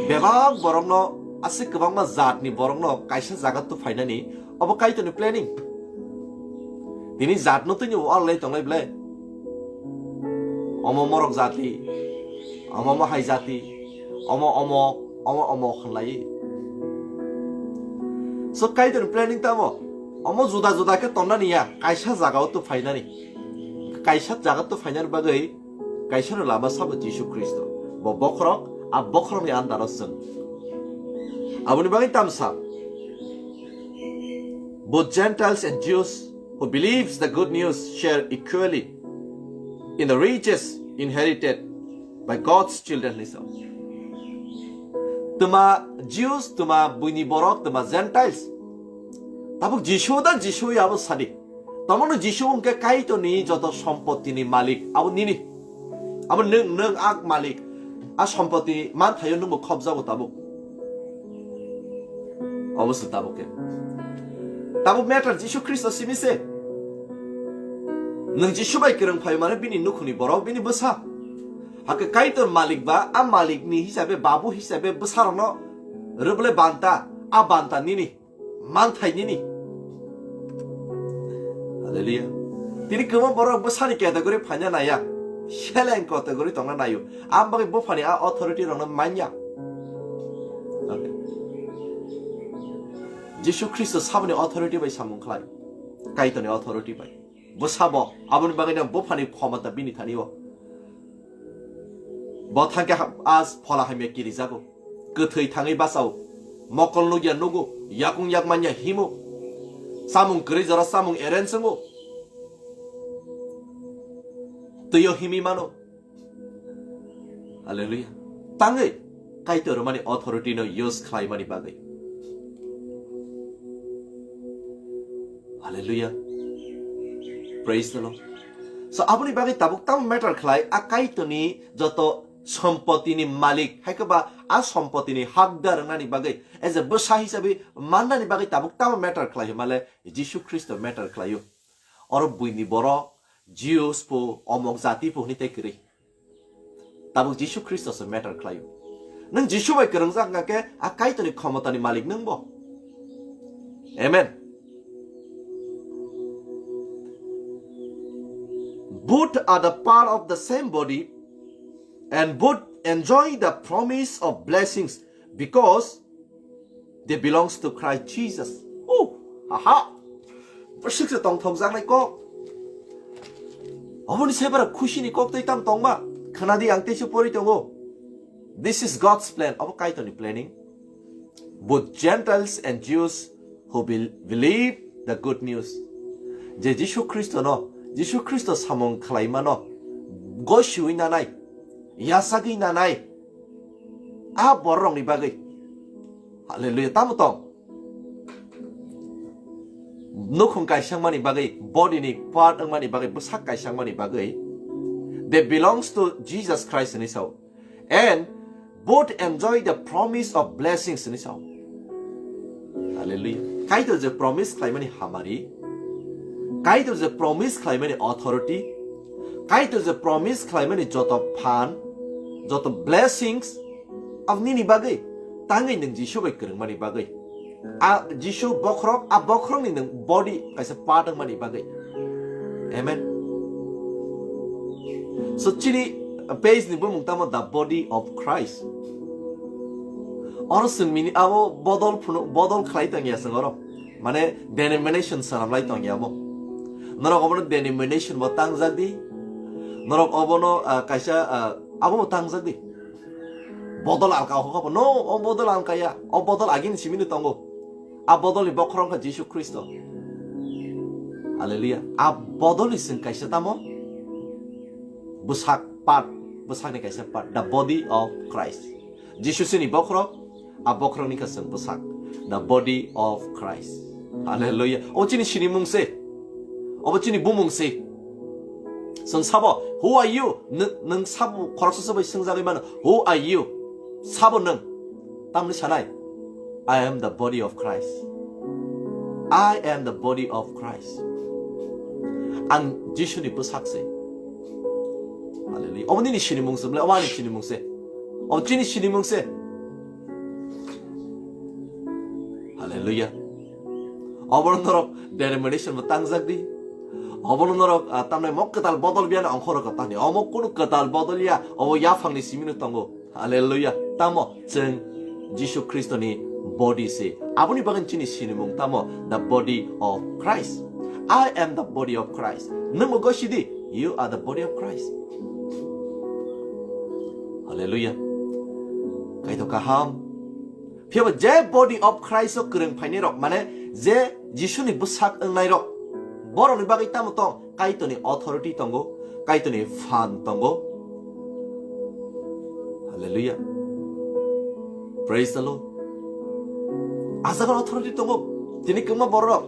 Bebak borokno, aswk kwbangma jatni borokno kaisa jaga tu phainani, obo Kaitorni planning. Tini jatno tini walai tonglai ble. Omo morok jati, omo mohai jati, omo omo, omo omo khanlai. So Kaitorni planning tamo, omo juda juda khe tonnani ya, kaisa jaga o tu phainani. Kaisa jaga tu phainani bagwi kaisa no lama sabo Jisu Khristo. Bo bokhorok, a bokhorokni andaro chwng. Aboni bagwi tamsa. Both Gentiles and Jews who believes the good news share equally in the riches inherited by God's children. Listen. Tuma Jews, tuma buini borok, tuma Gentiles. Tabuk Jisu da Jisu ya abo sadi. Tamono Jisu hwnkhe Kaitorni joto sompotini malik, abo nini. Abo nwng, nwng ak malik. A sompoti manthaio nwngbo khobjago tabuk. Obo se tabuk khe. Tabuk matter Jisu Khristo simi se. Nwng Jisu bai kwrwng phai mane bini nukhuni borok, bini bwsa. Hakhe Kaitor malik ba, a malikni hisabe, babu hisabe bwsarokno rwble banta, a banta nini. Manthai nini. Hallelujah. Tini kwbang borok bwsani category phaina naiya, seleng category tongna naio. Ang bagwi buphani a authority rokno manya. Okay. Jisu Khristo saboni authority bai samung khlai, Kaitorni authority bai. Bwsabo aboni bagwino buphani khomota bini thani-o. Bo thangkhe ha-, a phola hamya kirijago. Kwthwi thangwi bachao. Mokol nukya nugo. Yakung yak manya himo. Samung kwrwi jora samung arrange wngo. Twiyo himwi mano. Hallelujah. Tangwi Kaitor mani authority no use khlaimani bagwi. Hallelujah. Praise the Lord. So, aboni bagwi tabuk tamo matter khlai, a Kaitorni joto sompotini malik, hai khe ba a sompotini hakdar wngnani bagwi, as a bwsa hisabe mannani bagwi tabuk tamo matter khlai hwnmale Jisu Khristo matter khlaio. Oro buini borok, Jews po, omok jati po hwnwi tei kwrwi. Tabuk Jisu Khristo se matter khlaio. Nwng Jisu bai kwrwngjak wngkha khe a Kaitorni khomotani malik nwng bo. Amen. Both are the part of the same body, and both enjoy the promise of blessings because they belongs to Christ Jesus. Oh, aha. Bwswk se tongthokjaknai kok. Oboni se bara khusini kok tei tam tongma. Khwnadi, ang teisa pori tongo. This is God's plan. Obo Kaitorni planning. Both Gentiles and Jews who will believe the good news. Je Jisu Khristo no, Jisu Khristo samung khlaima no, gosiwi nanai, yasagwi nanai, a bororokni bagwi. Hallelujah. Tamo tong? Nukhung kaisangmani bagwi, body ni part wngmani bagwi, bwsak kaisangmani bagwi, they belongs to Jesus Christ hwnwi sao. And both enjoy the promise of blessings hwnwi sao. Hallelujah. Kaitor je promise khlaimani hamari, Kaitor je promise khlaimani authority, Kaitor je promise khlaimani joto phan, joto blessings, aboni bagwi tangwi nwng Jisu bai kwrwngmani bagwi. A Jisu bokhorok, a bokhorokni nwng body kaisa part wngmani bagwi. Amen. So chini page ni bumung tamo The Body of Christ. Oro chwng mini abo bodol phunu, bodol khlai tongya chwng oro. Mane denomination sanam lai tongya abo. Norok obono denomination bo tangjak di. Norok obono, ah, kaisa, ah, abo bo tangjak di. Bodol alka hokha bo. No, o bodol alka ya. O bodol agini simino tongo. A bodolni bokhorok wngkha Jisu Khristo. Hallelujah. A bodolni chwng kaisa tamo? Bwsak part, bwsakni kaisa part. The body of Christ. Jisu chini bokhorok, a bokhorokni kha chwng bwsak. The body of Christ. Hallelujah. O chini sinimung se. Obo chini bumung se. Chwng sabo, "Who are you?" Nw-, nwng sabo khoroksa se bai swngjagwi mano, "Who are you?" Sabo nwng. Tamni sanai, "I am the body of Christ. I am the body of Christ." Ang Jisuni bwsak se. Hallelujah. Obo nini sinimung se, bwle obo ani sinimung se. Obo chini sinimung se. Hallelujah. Obono norok denomination bo tangjak di. Obono norok, ah, tamni mo kwtal bodol biya na ongkhorok tani. Omo kunu kwtal bodol ya. Obo yaphangni simino tongo. Hallelujah. Tamo chwng Jisu Khristoni body se. Aboni bagwi chini sinimung tamo the body of Christ. I am the body of Christ. Nwng bo gosi di, you are the body of Christ. Hallelujah. Kaitor kaham. Phiya ba je body of Christ o kwrwng phainai rok, mane je Jisuni bwsak wngnai rok, borokni bagwi tamo tong? Kaitorni authority tongo, Kaitorni phan tongo. Hallelujah. Praise the Lord. Ajagan authority tongo. Tini kwbangma borok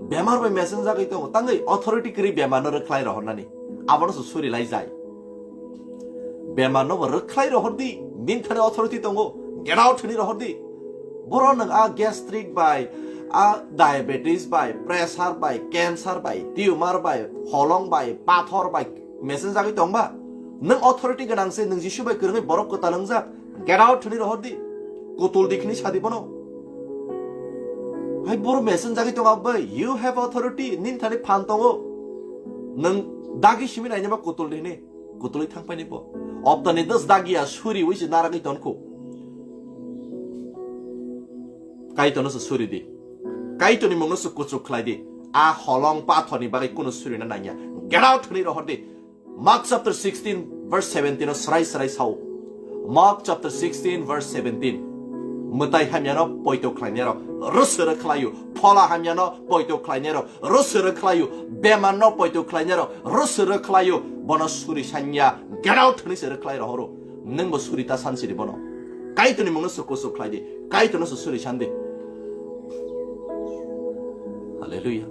bemar bai mesen jagwi tongo. Tangwi authority kwrwi bemar no rwkhlai rohornani. Abono se suri lai jai. Bemar no bo rwkhlai rohor di. Bini thani authority tongo. Get out hwnwi rohor di. Boro nwng a gastric bai, a diabetes bai, pressure bai, cancer bai, tumor bai, holong bai, pathor bai mesen jagwi tongba? Nwng authority gwnang se, nwng Jisu bai kwrwngwi borok kwtal wngjak. Get out hwnwi rohor di. Kutul di hwnwi sadi bono. Hai boro mesen jagwi tongo bai, you have authority, nini thani phan tongo. Nwng dagi simi nainaba kutulni hini, kutulwi thangpaini bo. Obdani dos dagiya suri wi se naragwi tonkho. Kaitorno se suri di. Kaitorni mungno se kuchuk khlai di. A holong pathorni bagwi kuno surina nangya. Get out hwnwi rohor di. Mark chapter sixteen verse seventeen o srai srai sao. Mark chapter sixteen verse seventeen. Mwtai hamyano poito khlainai rok rwswrwk khlaio. Phola hamyano poito khlainai rok rwswrwk khlaio. Bemarno poito khlainai rok rwswrwk khlaio. Bono suri sanya, get out hwnwi se rwkhlai rohoro. Nwngbo suri ta san siri bono. Kaitorni mungno se kuchuk khlai di. Kaitorno se suri san di. Hallelujah.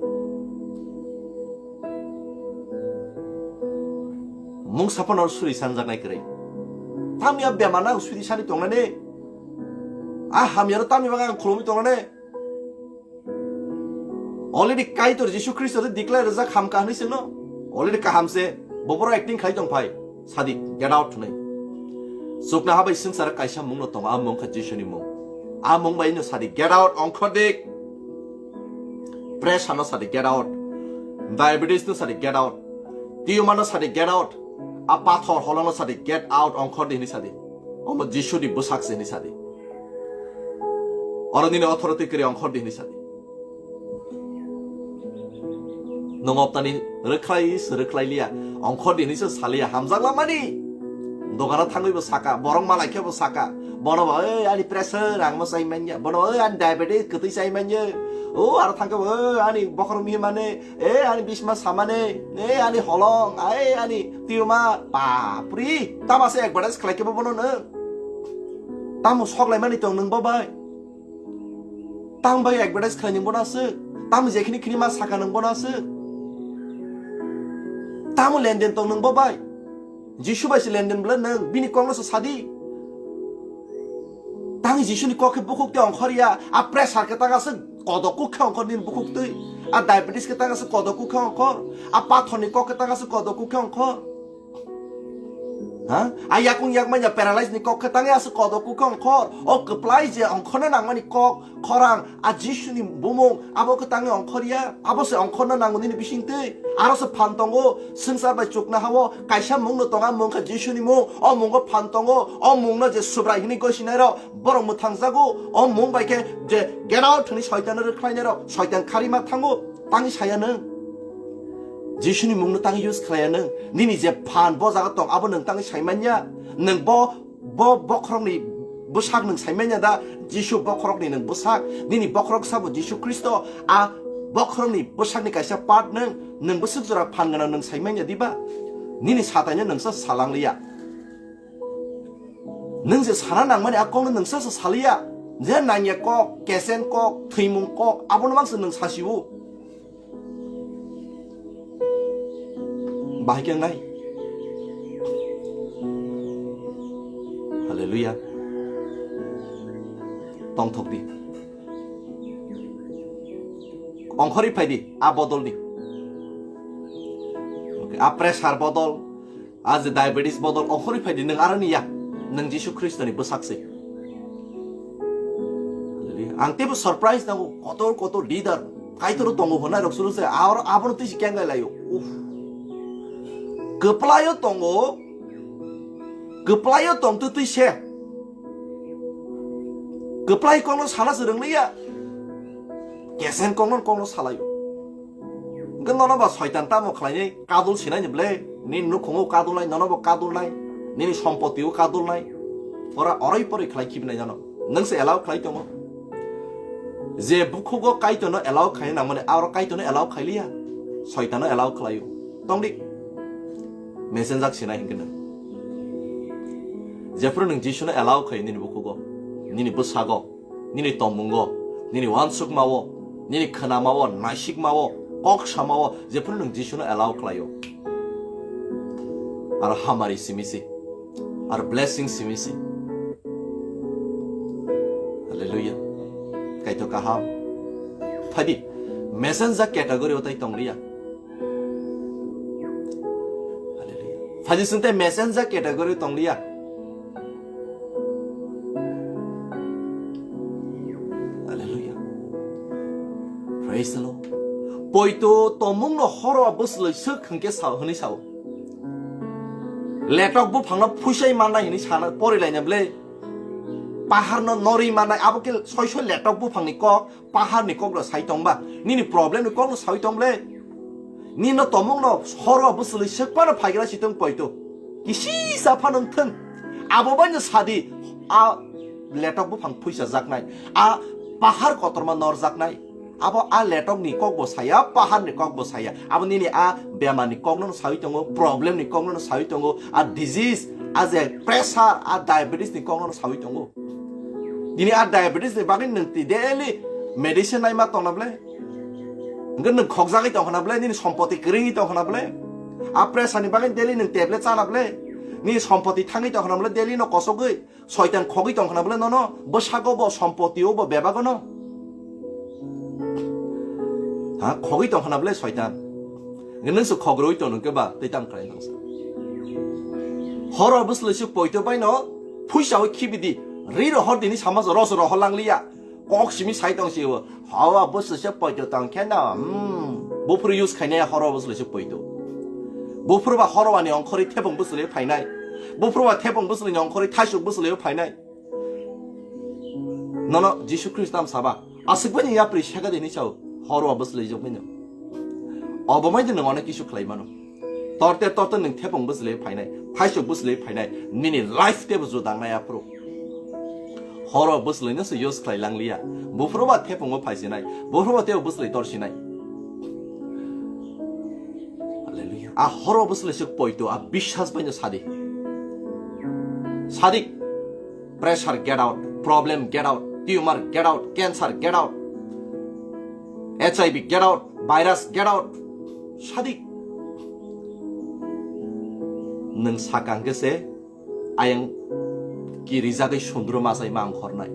Mungsa phano suri sanjaknai kwrwi. Tamni a bemarno ang suri sani tongnani? A hamyano tamni bagwi ang khulumwi tongnani? Already Kaitor Jisu Khristo de declare rijak ham kahani sino. Already kaham se. Boboro acting khai tong phai. Sadi, get out hwnwi. Chukna habai swngchar kaisa mungno tongo, a mung kha Jisuni mung. A mung bai no sadi, get out, ongkhordik. Pressure no sadi, get out. Diabetes no sadi, get out. Tumor no sadi, get out. A pathor holong no sadi, get out, ongkhordi hwnwi sadi. Omo Jisuni bwsak se hwnwi sadi. Oro nini authority kwrwi ongkhordi hwnwi sadi. Nwng obtani rwkhlai se rwkhlai liya, ongkhordi hwnwi se saliya, hamjaklamani. Dogano thangwibo saka, borok malai khebo saka. Bono bo, "Ei, ani pressure, ang mo chai manya." Bono bo, "Ei, ani diabetes, kwtwi chai manya." O, aro thangkhe bo, "Ei, ani bokhorok mihi mane, ei, ani bisma samane, ei, ani holong, ei, ani tumor." Bapri, tamo se advertise khlai khe bo bono nwng? Tamo sok laimani tong nwng bo bai? Tamo bai advertise khlai nwng bono aswk? Tamo jekhini khini ma saka nwng bono aswk? Tamo lenden tong nwng bo bai? Jisu bai se lenden bwle nwng, bini kokno se sadi. Tang Jisuni kok khe bukhuk twi ongkhor ya, a pressure khe tang aswk kodok kuk khe ongkhor nini bukhuk twi, a diabetes khe tang aswk kodok kuk khe ongkhor, a pathorni kok khe tang aswk kodok kuk khe ongkhor. Ha? A yakung yakmanya paralyze ni kok khe tang aswk kodok kuk khe ongkhor. O kwplai je ongkhorna nangmani kok, khorang, a Jisuni bumung, abo khe tangwi ongkhor ya, abo se ongkhorna nango nini bisingtwi. Aro se phan tongo, swngchar bai chukna hao, kaisa mungno tongo, a mung khe Jisuni mung, o mungo phan tongo, o mungno je Subrai hwnwi gosinai rok, borok mwthangjago, o mung bai khe je get out hwnwi soitano rwkhlainai rok, soitan kharima thango, tangwi saya nwng. Jisuni mungno tangwi use khlaiya nwng, nini je phan bo jaga tong, abo nwng tangwi saimanya, nwng bo Bo bokhorokni bwsak nwng saimanya da? Jisu bokhorokni nwng bwsak. Nini bokhorok sabo Jisu Khristo. A bokhorokni bwsakni kaisa part nwng, nwng bwswk jora phan gwnang nwng saimanya diba? Nini sataino nwngsa salangliya. Nwng je sana nangmani a kokno nwngsa se saliya. Je nangya kok, kesen kok, thwimung kok, abono mangsa nwng sasio. Bahai khe wngnai. Hallelujah. Tongthok di. Ongkhorwi phai di, a bodol di. Okay, a pressure bodol, a je diabetes bodol, ongkhorwi phai di, nwng aroni ya. Nwng Jisu Khristoni bwsak se. Hallelujah. Ang teibo surprise nango, kotor kotor leader, Kaitor tongo hwnai rok suru se, ar abono twi se kengai laio. Uff. Kwplaio tongo, kwplaio tong twi twi se. Kwplai kokno sana se rwngliya. Kesen kokno kokno salaio. Hwnkhe nono ba soitan tamo khlainai, kadul sinai ni ble, nini nukhungo kadulnai, nono bo kadulnai, nini sompotio kadulnai. Ora oroi poroi khlai khibinai nono. Nwng se allow khlai tongo. Je bukhugo Kaitorno allow khaina nangmani, aro Kaitorno allow khailiya. Soitano allow khlaio. Tongdi. Messenger sinai hwnkhe nwng. Jephru nwng Jisuno allow khai nini bukhugo, nini bwsago, nini tongmungo, nini uansukmao, nini khwnamao, naisikmao, kok samao, jephru nwng Jisuno allow khlaio. Aro hamari simi se, aro blessing simi se. Hallelujah. Kaitor kaham. Phaidi, messenger category o tai tongliya. Hallelujah. Phaidi, sing tai messenger category tongliya. Hallelujah. Poito tomung no horo bwslwi swk hwnkhe sao hwnwi sao. Letok buphangno phuisai mannai hwnwi sana porilaina ble. Paharno norwi mannai abo khe soi soi letok buphangni kok, paharni kokno sai tongba. Nini problemni kokno sawi tong ble. Nino tomungno horo bwslwi swk phano phaigra si tong poito. Kisisa phano wng thung. Abo baino sadi a letok buphang phuisa jaknai. A pahar kotorma nor jaknai. Abo a letokni kokbo saya, paharni kokbo saya. Abo nini a bemarni kokno sawi tongo, problemni kokno sawi tongo, a disease, a je pressure, a diabetesni kokno sawi tongo. Tini a diabetesni bagwi nwng ti daily medicine naima tongna ble? Hwnkhe nwng khokjagwi tongkhana ble, nini sompoti kwrwngwi tongkhana ble? A pressureni bagwi daily nwng tablet chana ble? Nini sompoti thangwi tongkhana ble daily no kosogwi? Soitan khogwi tongkhana bole nono, bwsago bo, sompotio bo, bebago no. Ha, khogwi tongkhana bole soitan. Nwng se khogroi tong nungke ba, tei tam khlai nangsa. Horo bwslwi se poito bai no, phuisa o khibi di, ri ro hor dini sama ro ro hor lang liya. Kok simi sai tong si o. Hawa bwswlwisa poito tong khe no, hmm, buphuru use khainai horo bwswlwisa poito. Buphuru ba horo ani ongkhorwi thepung bwswlwi phainai. Buphuru ba thepung bwswlwini ongkhorwi thaisuk bwswlwi phainai. Nono Jisu Khristo am saba, aswk bani yapri sega dini chao, horo bwswlwijak bini. Obo mai de nwng onek kisu khlai mano. Torte torte nwng thepung bwswlwi phainai, thaisuk bwswlwi phainai, nini life tebo juda wngnai aphuru. Horo bwswlwino se use khlai lang liya. Buphuru ba thepungo phaisinai, buphuru ba tebo bwswlwi torsinai. Hallelujah. A horo bwswlwi se poito, a biswas baino sadi. Sadi. Pressure get out, problem get out, tumor get out, cancer get out, H I V get out, virus get out. Sadi. Nwng sakang khe se ayang kirijagwi sundru majai ma ongkhornai.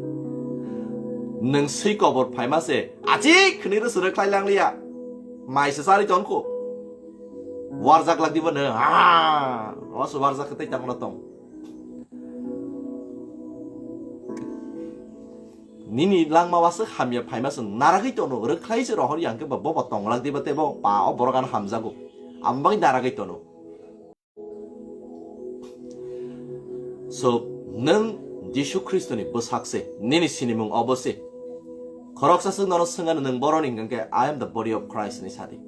Nwng swi kobor phaima se achik hwnwi rw srw khlai lang liya. Mai se charwi tongkho. Warjak lak dibo nwng. Ha! Oso warjak khe tei tangno tong. Nini langma waswk hamya phaima se naragwi tono, rwkhlai se rohor yang khe ba bobo tonglak diba tei bo pa o borok ano hamjago. Amo bagwi naragwi tono. So, nwng Jisu Khristoni bwsak se, nini sinimung obo se. Khoroksa swk nono swngano nwng boroni hwnkhe, "I am the body of Christ," hinwi sadi.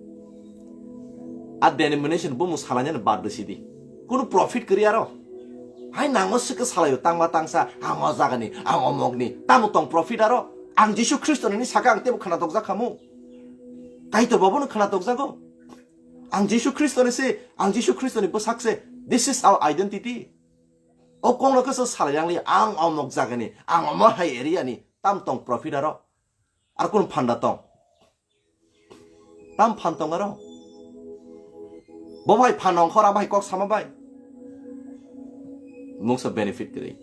A denomination bumung salainani bad rwsidi. Kunu profit kwrwi aro. Hai nango swkhe salaio tangma tangsa, ang o jagani, ang omokni. Tamo tong profit aro? Ang Jisu Khristo nini saka ang tebo khna dokjak khamu. Kaitor babono khna dokjago. Ang Jisu Khristoni se, ang Jisu Khristoni bwsak se. This is our identity. O kokno khe se salai yang li, ang omok jagani, ang omo hai area ni. Tam tong profit aro? Ar kunu phanda tong? Tam phan tong aro? Bo bai phan ongkhor, abo hai kok sama bai? Mungsa benefit kwrwi.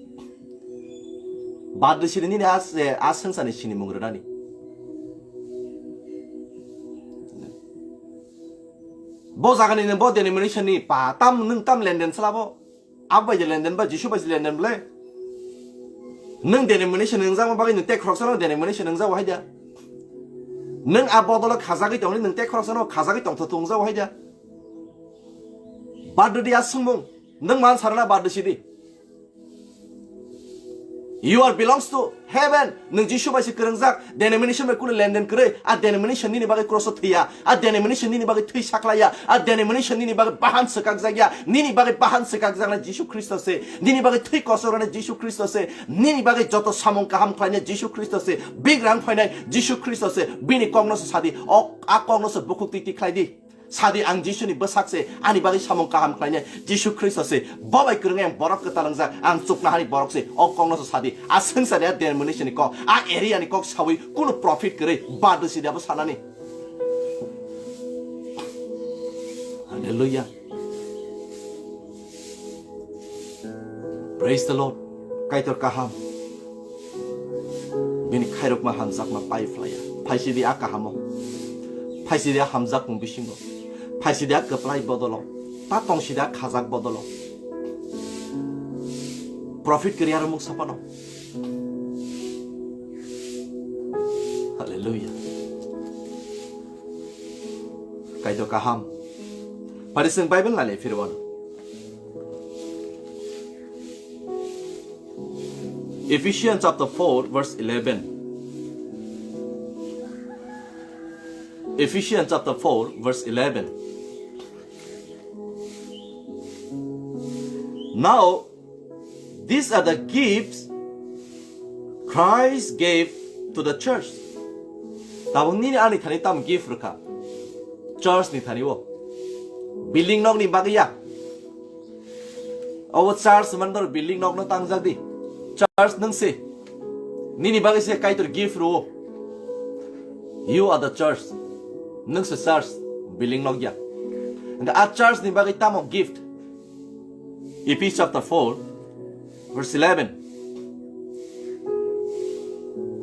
Bad rwsidi nini a, a swngcharni sinimung rwnani. Bo jagani nwng bo denomination ni pa, tam nwng tam lenden sla bo? Abo bai je lenden ba Jisu bai je lenden ble? Nwng denomination nwngjakma bagwi nwng tei khoroksa no denomination nwngjago hai da? Nwng a bodolo khajagwi tongni nwng tei khoroksa no khajagwi tongtho tongjago hai da? Bad rwdi a swngmung, nwng man sarana bad rwsidi. You are belongs to heaven. Nwng Jisu bai se kwrwngjak, denomination bai kunu lenden kwrwi. A denomination nini bagwi cross o thwiya. A denomination nini bagwi thwi saklaiya. A denomination nini bagwi bahan swkakjakya. Nini bagwi bahan swkakjaknai Jisu Khristo se. Nini bagwi thwi kosornai Jisu Khristo se. Nini bagwi joto samung kaham khlainai Jisu Khristo se. Bigrang phainai Jisu Khristo se. Bini kokno se sadi. O, a kokno se bukhuk twi twi khlai di. Sadi, ang Jisuni bwsak se, ani bagwi samung kaham khlainai Jisu Khristo se. Bo bai kwrwngwi ang borok kwtal wngjak, ang chuknohani borok se. O kokno se sadi, a swngcharni a denomination ni kok, a area ni kok sawi kunu profit kwrwi bad rwsidi abo sanani. Hallelujah. Praise the Lord. Kaitor kaham. Bini khairokma hamjakma pai phlaiya. Phaisidi a kahamo. Phaisidi a hamjakmung bisingo. Phaisidi a kwplai bodolo. Ta tongsidi a khajak bodolo. Profit kwrwi aro mungsa phano. Hallelujah. Kaitor kaham. Pari chwng Bible nani phirwano. Ephesians chapter four verse eleven. Ephesians chapter four verse eleven. Now, these are the gifts Christ gave to the church. Tabuk nini ani thani tam gift rwkha. Church ni thani o. Building nok ni bagwi ya. Obo church man dor building nok no tangjak di. Church nwng se. Nini bagwi se Kaitor gift rwo. You are the church. Nwng se church, building nok ya. And a church ni bagwi tamo gift. Ephesians chapter four, verse eleven.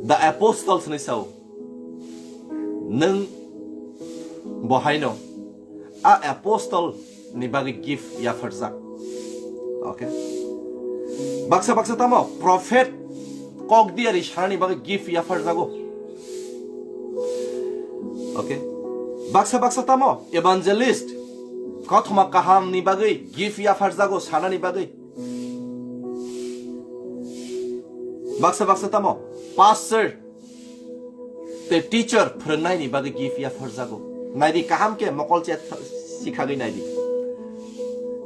The apostles ni sao. Nwng bohaino a apostle ni bagwi gift yapharjak. Okay. Baksa baksa tamo prophet kok diari sanani bagwi gift yapharjago. Okay. Baksa baksa tamo evangelist kothoma kaham ni bagwi gift yapharjago sanani bagwi. Baksa baksa tamo pastor te teacher phwrwngnaini bagwi gift yapharjago. Naidi kaham khe mokol chet sikhagwi naidi.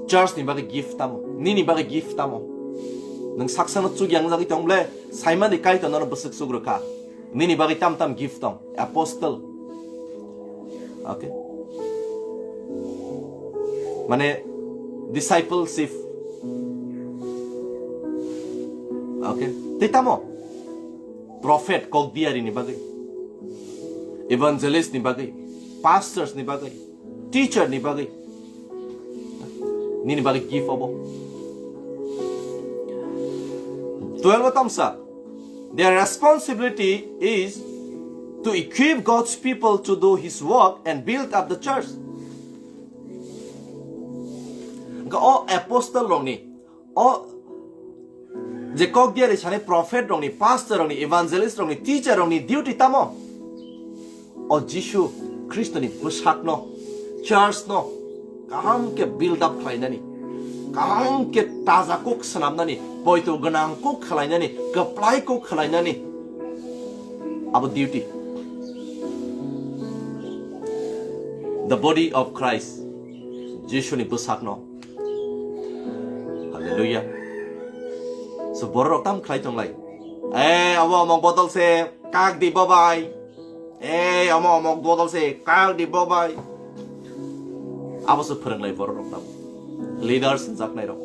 Church ni bagwi gift tamo, nini bagwi gift tamo. Nwng saksano chuk yang jagwi tong ble, saimani Kaitor nono bwswk chuk rwkha. Nini bagwi tam tam gift tong, apostle. Okay. Mane discipleship. Okay. Tei tamo prophet kok diari ni bagwi, evangelist ni bagwi, pastors ni bagwi, teacher ni bagwi. Nini bagwi gift obo. Twelve o tamsa. Their responsibility is to equip God's people to do his work and build up the church. Hwnkhe o apostle rokni, o je kok diari sani prophet rokni, pastor rokni, evangelist rokni, teacher rokni duty tamo? O Jisu Khristoni bwsakno, church no kaham khe build up khlainani, kaham khe taja kuk swnamnani, poito gwnang kuk khlainani, kwplai kuk khlainani, abo duty. The body of Christ, Jisuni bwsakno. Hallelujah. So borok tam khlai tonglai. Eh, abo amok bodol se kak di babai. Eh, amo amok bodol se kak di babai. Abo se phwrwnglai borok rok tamo. Leaders jaknai rok.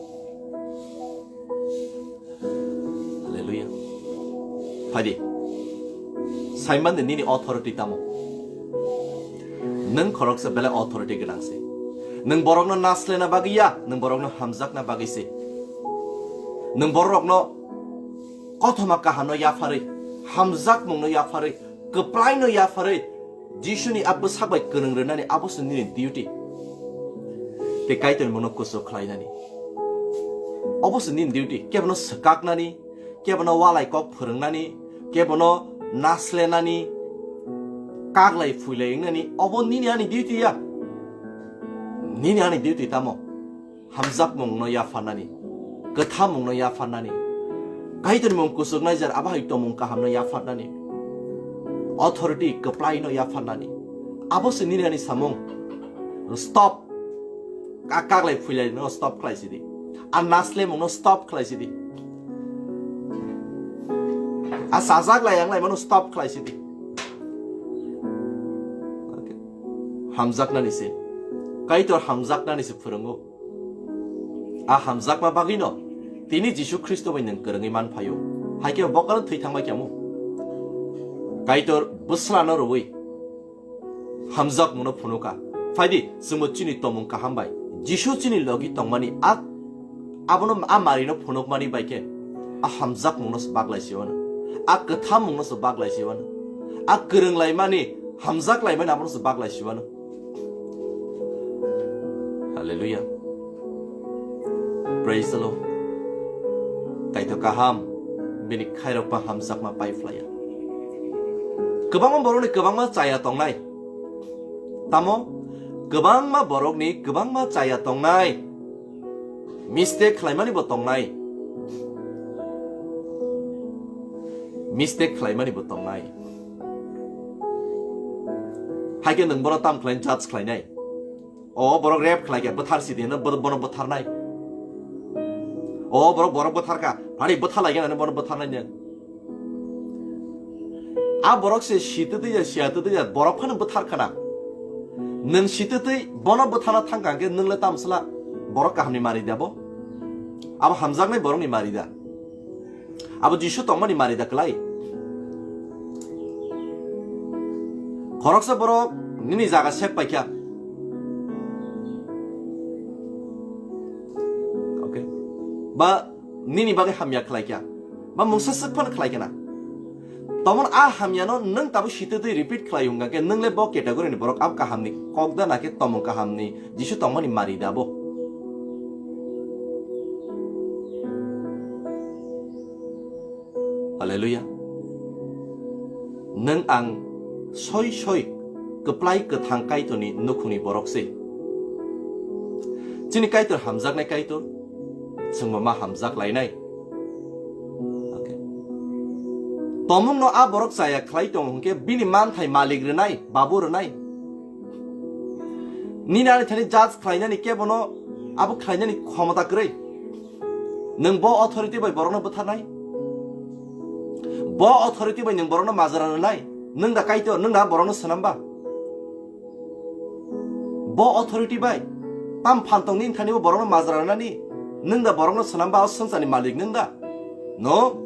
Hallelujah. Phaidi. Saiman de nini authority tamo. Nwng khoroksa belai authority gwnang se. Nwng borokno naslena bagwi ya, nwng borokno hamjakna bagwi se. Nwng borokno kothoma kahamno yapharwi, hamjakmungno yapharwi, kwplaino yapharwi, Jisuni a bwsak bai kwnwng rwnani abo se nini duty. Tei Kaitorni mungno kuchuk khlainani. Obo se nini duty. Kebono swkaknani, kebono walai kok phwrwngnani, kebono naslenani, kaglai phuilai wngnani, obo nini ani duty ya. Nini ani duty tamo? Hamjakmungno yapharnani, kwthamungno yapharnani, Kaitorni mung kuchuknai jar abo hai tongmung kahamno yapharnani, authority kwplaino yapharnani. Abo se nini ani samung. Stop. Ka-, kaglai phuilai no stop khlai sidi. A naslemung no stop khlai sidi. A sajak lai yang lai mano stop khlai sidi. Okay. Hamjaknani se. Kaitor hamjaknani se phwrwngo. A hamjakma bagwi no tini Jisu Khristo bai nwng kwrwngwi man phaio. Hai khe bo kano thwi thangbai khe amo. Kaitor bwsla no rwui hamjakmungno phunuka. Phaidi, chwngbo chini tongmung kaham bai Jisu chini logi tongmani a, abono a marino phunukmani bai khe a hamjakmungno se baglai se wano, a kwthammungno se baglai se wano, a kwrwnglaimani, hamjaklaimani abono se baglai se wano. Hallelujah. Praise the Lord. Kaitor kaham, bini khairokma hamjakma pai phlaiya. Kwbangma borokni kwbangma chaya tongnai. Tamo, Kwbangma borokni kwbangma chaya tongnai. Mistake khlaimani bo tongnai. Mistake khlaimani bo tongnai. Haikhe nwng bono tam khlaina judge khlainai. O borok rape khlaikha, bwthar sidi hwnwi bo-, bono bwtharnai. O borok, borok bwtharkha, phani bwtharlaikha hwnwi bono bwtharnai nwng. A borok se sitwtwi ya, siyatwtwi ya, borok phano bwtharkhana. Nwng sitwtwi bono bwtharna thangkha hwnkhe nwng le tamsla borok kahamni mari da bo? Abo hamjaknai borokni mari da? Abo Jisu tongmani mari da kwlai? Khoroksa borok nini jaga sep paikha. Okay. Ba nini bagwi hamya khlaikha. Ba mungsa swk phano khlaikha na. Tomon a hamyano nwng tabuk sitwtwi repeat khlai hwnkha khe nwng le bo category ni borok, abo kahamni kok da na khe tomon kahamni Jisu tongmani mari da bo? Hallelujah. Nwng ang soi soi kwplai kwthang Kaitorni nukhungni borok se. Chini Kaitor hamjaknai Kaitor, chwngbo ma hamjak lainai. Okay. Tomungno a borok chaya khlai tongo hwnkhe bini manthai malik rwnai, babu rwnai. Nini ani thani judge khlainani kebono abo khlainani khomota kwrwi. Nwng bo authority bai borokno bwtharnai? Bo authority bai nwng borokno majra rwnai? Nwng da Kaitor, nwng da borokno swnamba? Bo authority bai tam phan tong nini thani bo borokno majra rwnani? Nwng da borokno swnamba? O swngcharni malik nwng da? No?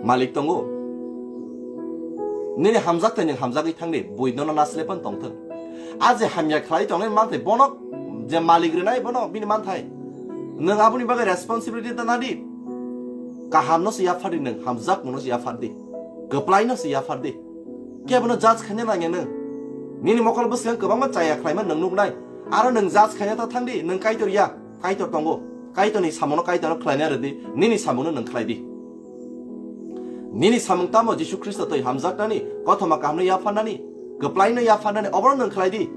Malik tongo. Nini hamjak tei nwng hamjagwi thangdi, bui nono nasle pan tongthwng. A je hamya khlai tongnai manthai bono je malik rwnai bono bini manthai. Nwng aboni bagwi responsibility ta nadi. Kahamno se yaphardi nwng, hamjakmano se yaphardi. Kwplaino se yaphardi. Kebono judge khaina nangya nwng. Nini mokol bwskango kwbangma chaya khlaima nwng nuknai. Aro nwng judge khaina ta thangdi, nwng Kaitor ya, Kaitor tongo. Kaitorni samungno Kaitorno khlaina rwdi, nini samungno nwng khlaidi. Nini samung tamo Jisu Khristo twi hamjaknani, kothoma kahamno yapharnani, kwplaino yapharnani, obono nwng khlaidi.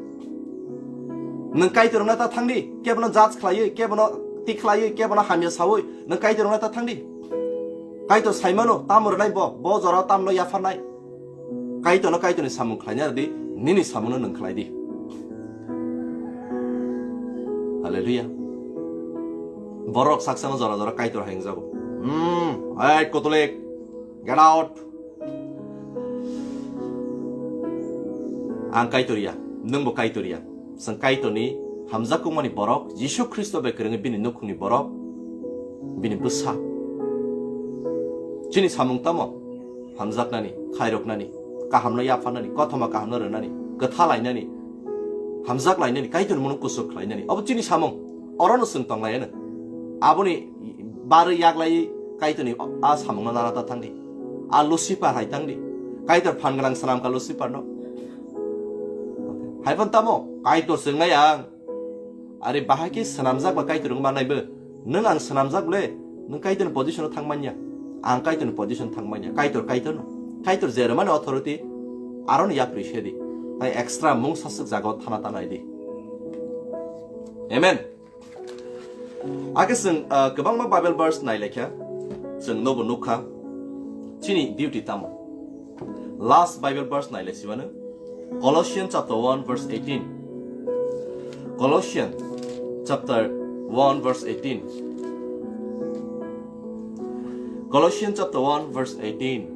Nwng Kaitor wngna ta thangdi, kebono judge khlaiwi, kebono tik khlaiwi, kebono hamya saui, nwng Kaitor wngna ta thangdi. Kaitor saimano, tamo rwnai bo, bo jorao tamno yapharnai. Kaitorno Kaitorni samung khlaina rwdi, nini samungno nwng khlaidi. Hallelujah. Borok saksano jora jora Kaitor hai wngjago. Hmm, hey, Kotolik, get out. Ang Kaitor ya, nwngbo Kaitor ya. Chwng Kaitorni hamjakmani borok, Jisu Khristo bai kwrwngwi bini nukhungni borok, bini bwsa. Chini samung tamo? Hamjaknani, khairoknani, kahamno yapharnani, kothoma kahamno rwnani, kwtha lainani, hamjak lainani, Kaitorni mungno kuchuk khlainani. Obo chini samung. Orono chwng tonglaiyano. Aboni barwi yaklaiwi Kaitorni a samungno nana ta thangdi. A Lucifer hai thangdi. Kaitor phan gwnang swnamkha Luciferno. Haiphano tamo Kaitor chwngnai ang. Are bahai khe swnamjak ba Kaitor wng mannai bo. Nwng ang swnamjak le, nwng Kaitorni position-o thang manya. Ang Kaitorni position thang manya. Kaitor Kaitorno. Kaitor je rwmani authority, aroni yapri se di. Tai extra mung saswk jagao thana ta nai di. Amen. Age chwng, ah, kwbangma Bible verse nailaikha, chwng nobo nukha, chini duty tamo. Last Bible verse nailai simano, Colossians chapter one verse eighteen. Colossians chapter one verse eighteen. Colossians chapter one verse eighteen.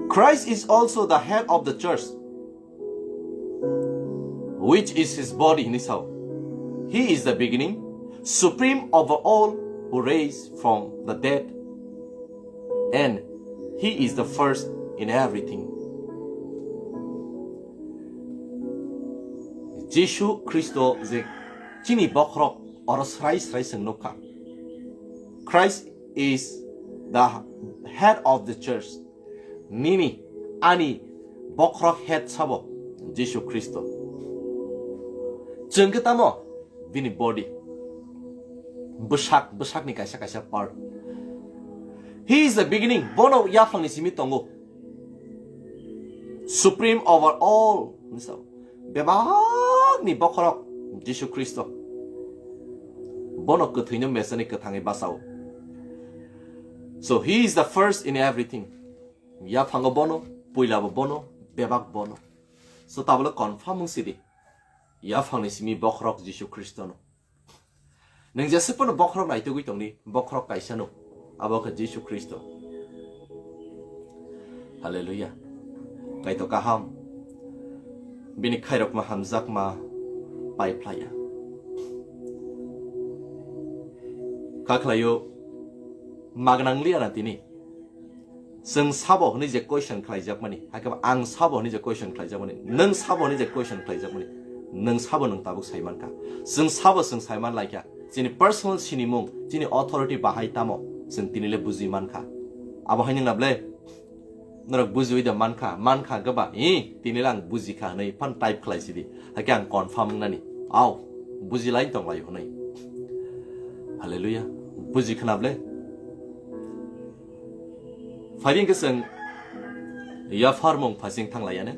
Christ is also the head of the church, which is his body, hini sao. He is the beginning, supreme over all, who raised from the dead, and he is the first in everything. Jisu Khristo je chini bokhorok oro srai srai chwng nukha. Christ is the head of the church. Nini, ani bokhorok head sabo Jisu Khristo. Chwng khe tamo bini body. Bwsak, bwsakni kaisa kaisa part. He is the beginning. Bono yaphangni simi tongo. Supreme over all, hinwi sao. Bebakni bokhorok Jisu Khristo. Bono kwthwino mesani kwthangwi bachao. So he is the first in everything. Yaphango bono, puilabo bono, bebak bono. So tabole confirm wng sidi. Yaphangni simi bokhorok Jisu Khristono. Nwng jesuk phano bokhorok naitugwi tongdi, bokhorok kaisano, abo khe Jisu Khristo. Hallelujah. Kaitor kaham. Bini khairokma hamjakma pai phlaiya. Kakhlaio magnang liya na tini. Chwng sabo hwnwi je question khlaijakmani, hakhe ang sabo hwnwi je question khlaijakmani, nwng sabo hwnwi je question khlaijakmani, nwng sabo nwng tabuk sai mankha. Chwng sabo chwng sai man laikha. Chini personal sinimung, chini authority bahai tamo chwng tini le buji mankha. Abo hai nwng na ble? Norok bujiwi da mankha, mankha gaba, i, tini le ang bujikha hwnwi phan type khlai sidi. Hakhe ang confirm wngnani. Au, bujilai tong lai hwnwi. Hallelujah. Buji khna ble? Phaidi hwnkhe chwng yapharmung phasing thang laiya ne.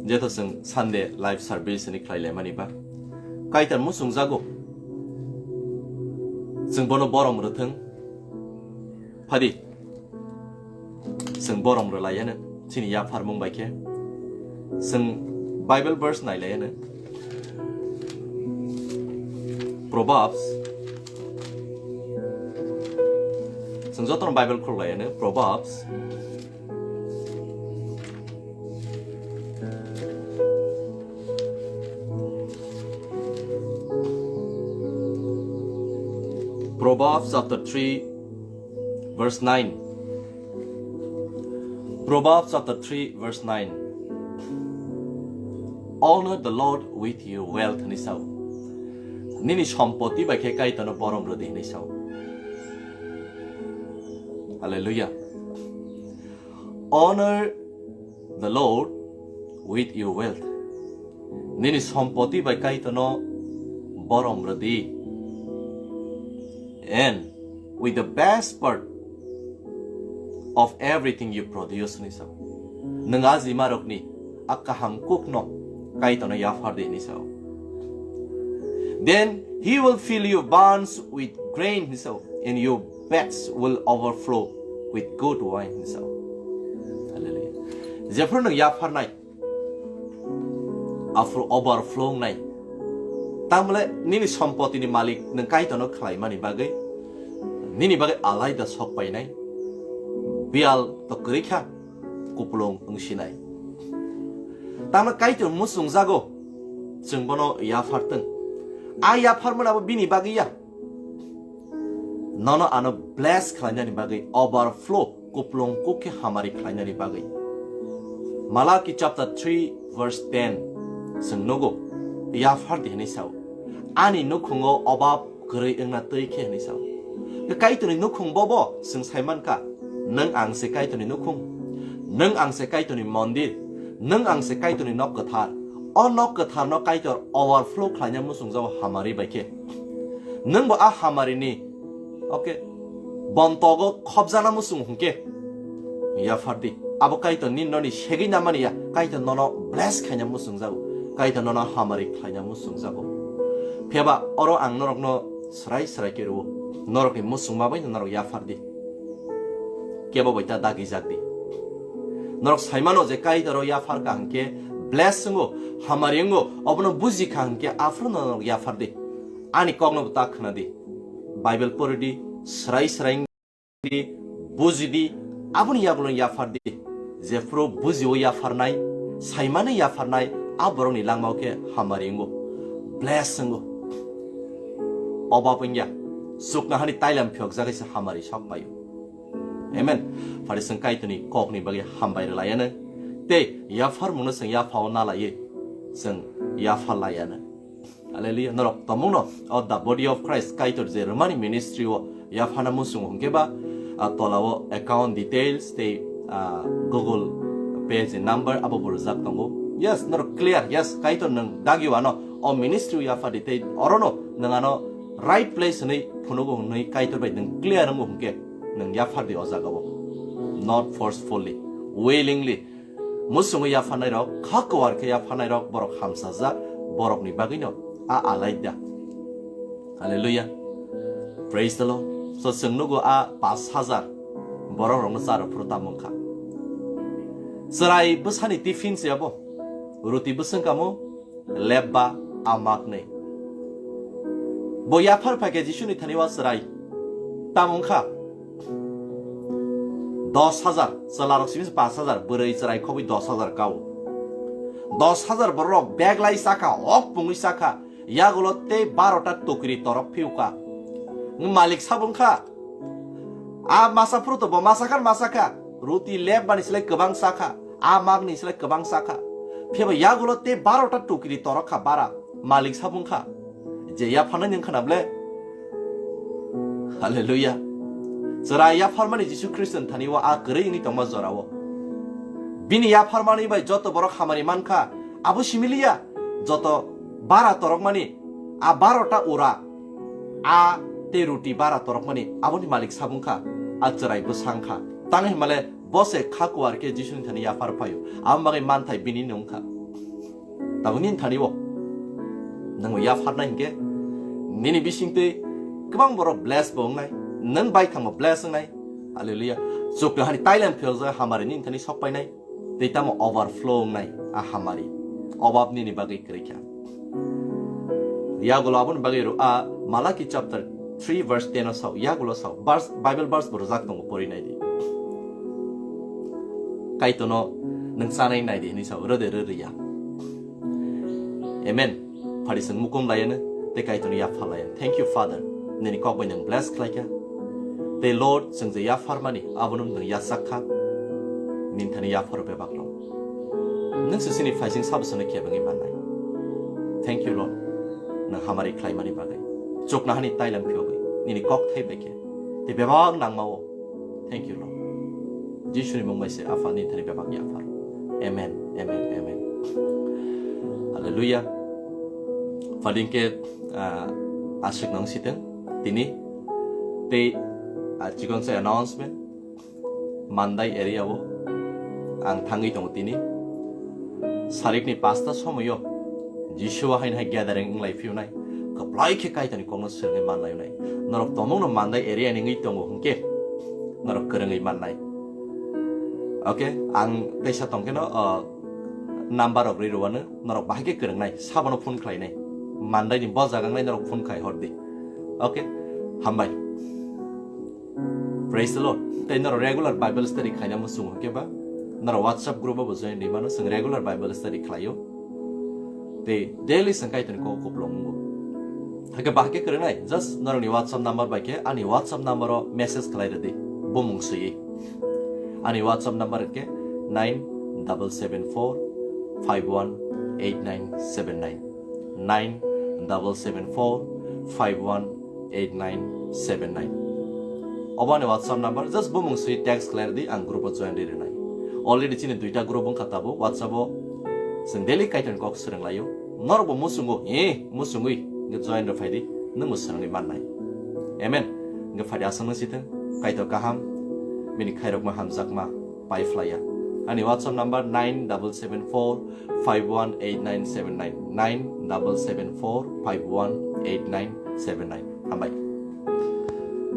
Jeto chwng Sunday live service ni khlai laimani ba. Kaitor muchung jago. Chwng bono borom rwthwng. Phaidi. Chwng borom rwlaiya ne. Chini yapharmung bai khe. Chwng Bible verse nai laiya ne. Proverbs. Chwng jotono Bible khuluk laiya ne. Proverbs. Proverbs chapter three, verse nine. Proverbs chapter three, verse nine. Honor the Lord with your wealth, hinwi sao. Nini sompoti bai khe Kaitorno borom rwdi, hinwi sao. Hallelujah. Honor the Lord with your wealth. Nini sompoti bai Kaitorno borom rwdi. And with the best part of everything you produce, hinwi sao. Nwng ajimarokni a kaham kukno Kaitorno yaphardi, hinwi sao. Then he will fill your barns with grain, hinwi sao, and your vats will overflow with good wine, hinwi sao. Hallelujah. Jephru nwng yapharnai, aphuru overflow wngnai. Tamle nini sompotini malik nwng Kaitorno khlaimani bagwi, nini bagwi alaida sok painai. Biyal to kwrwi kha, kupulung wngsinai. Tamle Kaitor muchung jago, chwng bono yaphartwng. A yapharmani abo bini bagwi ya. Nono ano bless khlainani bagwi, overflow, kupulung kuk khe hamari khlainani bagwi. Malaki chapter three verse ten chwng nugo, yaphardi hinwi sao. Ani nukhungo obab kwrwi wngna twi khe hinwi sao. Kaitorni nukhung bobo chwng sai mankha. Nwng ang se Kaitorni nukhung. Nwng ang se Kaitorni mondir. Nwng ang se Kaitorni nok kwthar. O nok kwtharno Kaitor overflow khlaina muchungjago hamari bai khe. Nwngbo a hamarini, okay, bontogo khobjana muchung hwnkhe yaphardi. Abo Kaitor nini noni segwi namani ya, Kaitor nono bless khaina muchungjago. Kaitor nono hamari khlaina muchungjago. Phiyaba oro ang norokno srai srai khe rwo. Norokni muchungma bai norok yaphardi. Kebo bai ta dagijak di. Norok saimano je Kaitor o yaphar kha hwnkhe bless wngo, hamari wngo, obono buji kha hwnkhe aphuru norok yaphar di. Ani kokno bo ta khna di. Bible pori di, srai srai wng di, buji di, aboni yagulo yaphar di. Jephuru buji o yapharnai, saimano yapharnai, a borokni langmao khe hamari wngo, bless wngo. Obab wngya, chuknohani tailam phiyokjagwi se hamari sok paio. Amen. Phari chwng Kaitorni kokni bagwi hambai rwlaiano. Tei yapharmungno chwng yaphao nalaiwi chwng yapharlaiano. Hallelujah. Norok tongmungno o The Body of Christ, Kaitor je rwmani ministry o yaphana muchungo hwnkhe ba, a, tolao account details tei, a, Google Pay ni number abo bo rwjak tongo. Yes, norok clear. Yes, Kaitor nwng dagi wano o ministry o yaphardi tei orono nwng ano right place hwnwi phunugo hwnwi Kaitor bai nwng clear wngo hwnkhe nwng yaphardi o jagao. Not forcefully, willingly. Musungo yapharnai rok, kha kuar khe yapharnai rok, borok hamsajak, borokni bagwino a alaida. Hallelujah. Praise the Lord. So chwng nugo a pash hajar borok rokno charo phuru tamo wngkha. Chwrai bwsani tiffin se abo. Ruti bwswng kamo, lebba, a maknwi. Bo yaphar phaikhe Jisuni thani o chwrai tamo wngkha. Dos hajar, chwlarok simi pash hajar, bwrwi chwrai khobwi dos hajar kao. Dos hajar borok bag lai chakha, ok pungwi chakha, yagulo tei barota tukri torok phiukha. Malik sabo wngkha. A masa phuru to bo masa khan masa kha. Ruti leb bani slai kwbang chakha. A magni slai kwbang chakha. Phiya ba yagulo tei barota tukri torok kha bara. Malik sabo wngkha. Je yapharnai wngkha na ble. Hallelujah. Chwrai yapharmani Jisu Khristo ni thani o a kwrwi wngwi tongma jora o. Bini yapharmani bai joto borok hamari mankha. Abo similiya. Joto bara torokmani. A barota ura. A tei ruti bara torokmani. Aboni malik sabo wngkha. A chwrai bwsa wngkha. Tang himale bo se kha kuar khe Jisuni thani yaphar phaio. Abo bagwi manthai bini wngkha. Tabuk nini thani o nwng yapharnai hinkhe nini bisingtwi kwbang borok bless bo wngnai, nwng baithangbo bless wngnai. Hallelujah. Chuknohani tailam phiyorjak hamari nini thani sok painai, tei tamo overflow wngnai a hamari. Obab nini bagwi kwrwi kha. Yagulo aboni bagwi ro a Malaki chapter three verse ten o sao, yagulo sao, verse, Bible verse bo rwjak tongo, pori nai di. Kaitono nwng chanai nai di hinwi sao, rode rwrwya. Amen. Phari chwng mukum layano, tei Kaitorni yaphar layano. Thank you, Father. Nini kok bai nwng bless khlaikha. Tei Lord, chwng je yapharmani, abono nwng yachak kha. Nini thani yapharo bebak rok. Nwng se chini phaising sabo sono kebengwi mannai. Thank you, Lord. Nwng hamari khlaimani bagwi. Chuknohani tailam phiyogwi. Nini kok thai bai khe. Tei bebak nangma o. Thank you, Lord. Jisuni mung bai se Apha nini thani bebak yaphar. Amen, amen, amen. Hallelujah. Phading khe, ah, aswk nang siteng tini tei, ah, chikon se announcement. Mandai area o ang thangwi tongo tini. Sarikni pasta somoio Jisu haino hai gathering wnglai phiyunai. Kwplai khe Kaitorni kokno swrwngwi manlainai. Norok tomungno Mandai area ni wngwi tongo hwnkhe norok kwrwngwi mannai. Okay, ang teisa tongkheno, uh, number rok ri rwano, norok bahai khe kwrwngnai, sabono phone khlainai. Mandai ni bo jaga wngnai norok phone khai hor di. Okay, hambai. Praise the Lord. Tei norok regular Bible study khaina muchungo hwnkhe ba norok WhatsApp group o bo join rwi mano, chwng regular Bible study khlaio. Tei daily chwng Kaitorni kok kupulung wngo. Hakhe bahai khe kwrwngnai, just norokni WhatsApp number bai khe ani WhatsApp number o message khlai rwdi, bumung swiwi. Ani WhatsApp number hwnkhe nine double seven four five one eight nine seven nine. Nine double seven four five one eight nine seven nine. Obo ani WhatsApp number, just bumung swi text khlai rwdi, ang group o join rwi rwnai. Already chini duita group wngkha tabuk WhatsApp o, chwng daily Kaitorni kok swrwnglaio. Norokbo muchungo, eh, muchungwi hwnkhe join rw phaidi, nwngbo swrwngwi mannai. Amen. Hwnkhe phaidi aswk nang sithwng, Kaitor kaham, bini khairokma hamjakma pai phlaiya. Ani WhatsApp number nine double seven four five one eight nine seven nine, nine double seven four five one eight nine seven nine. Hambai.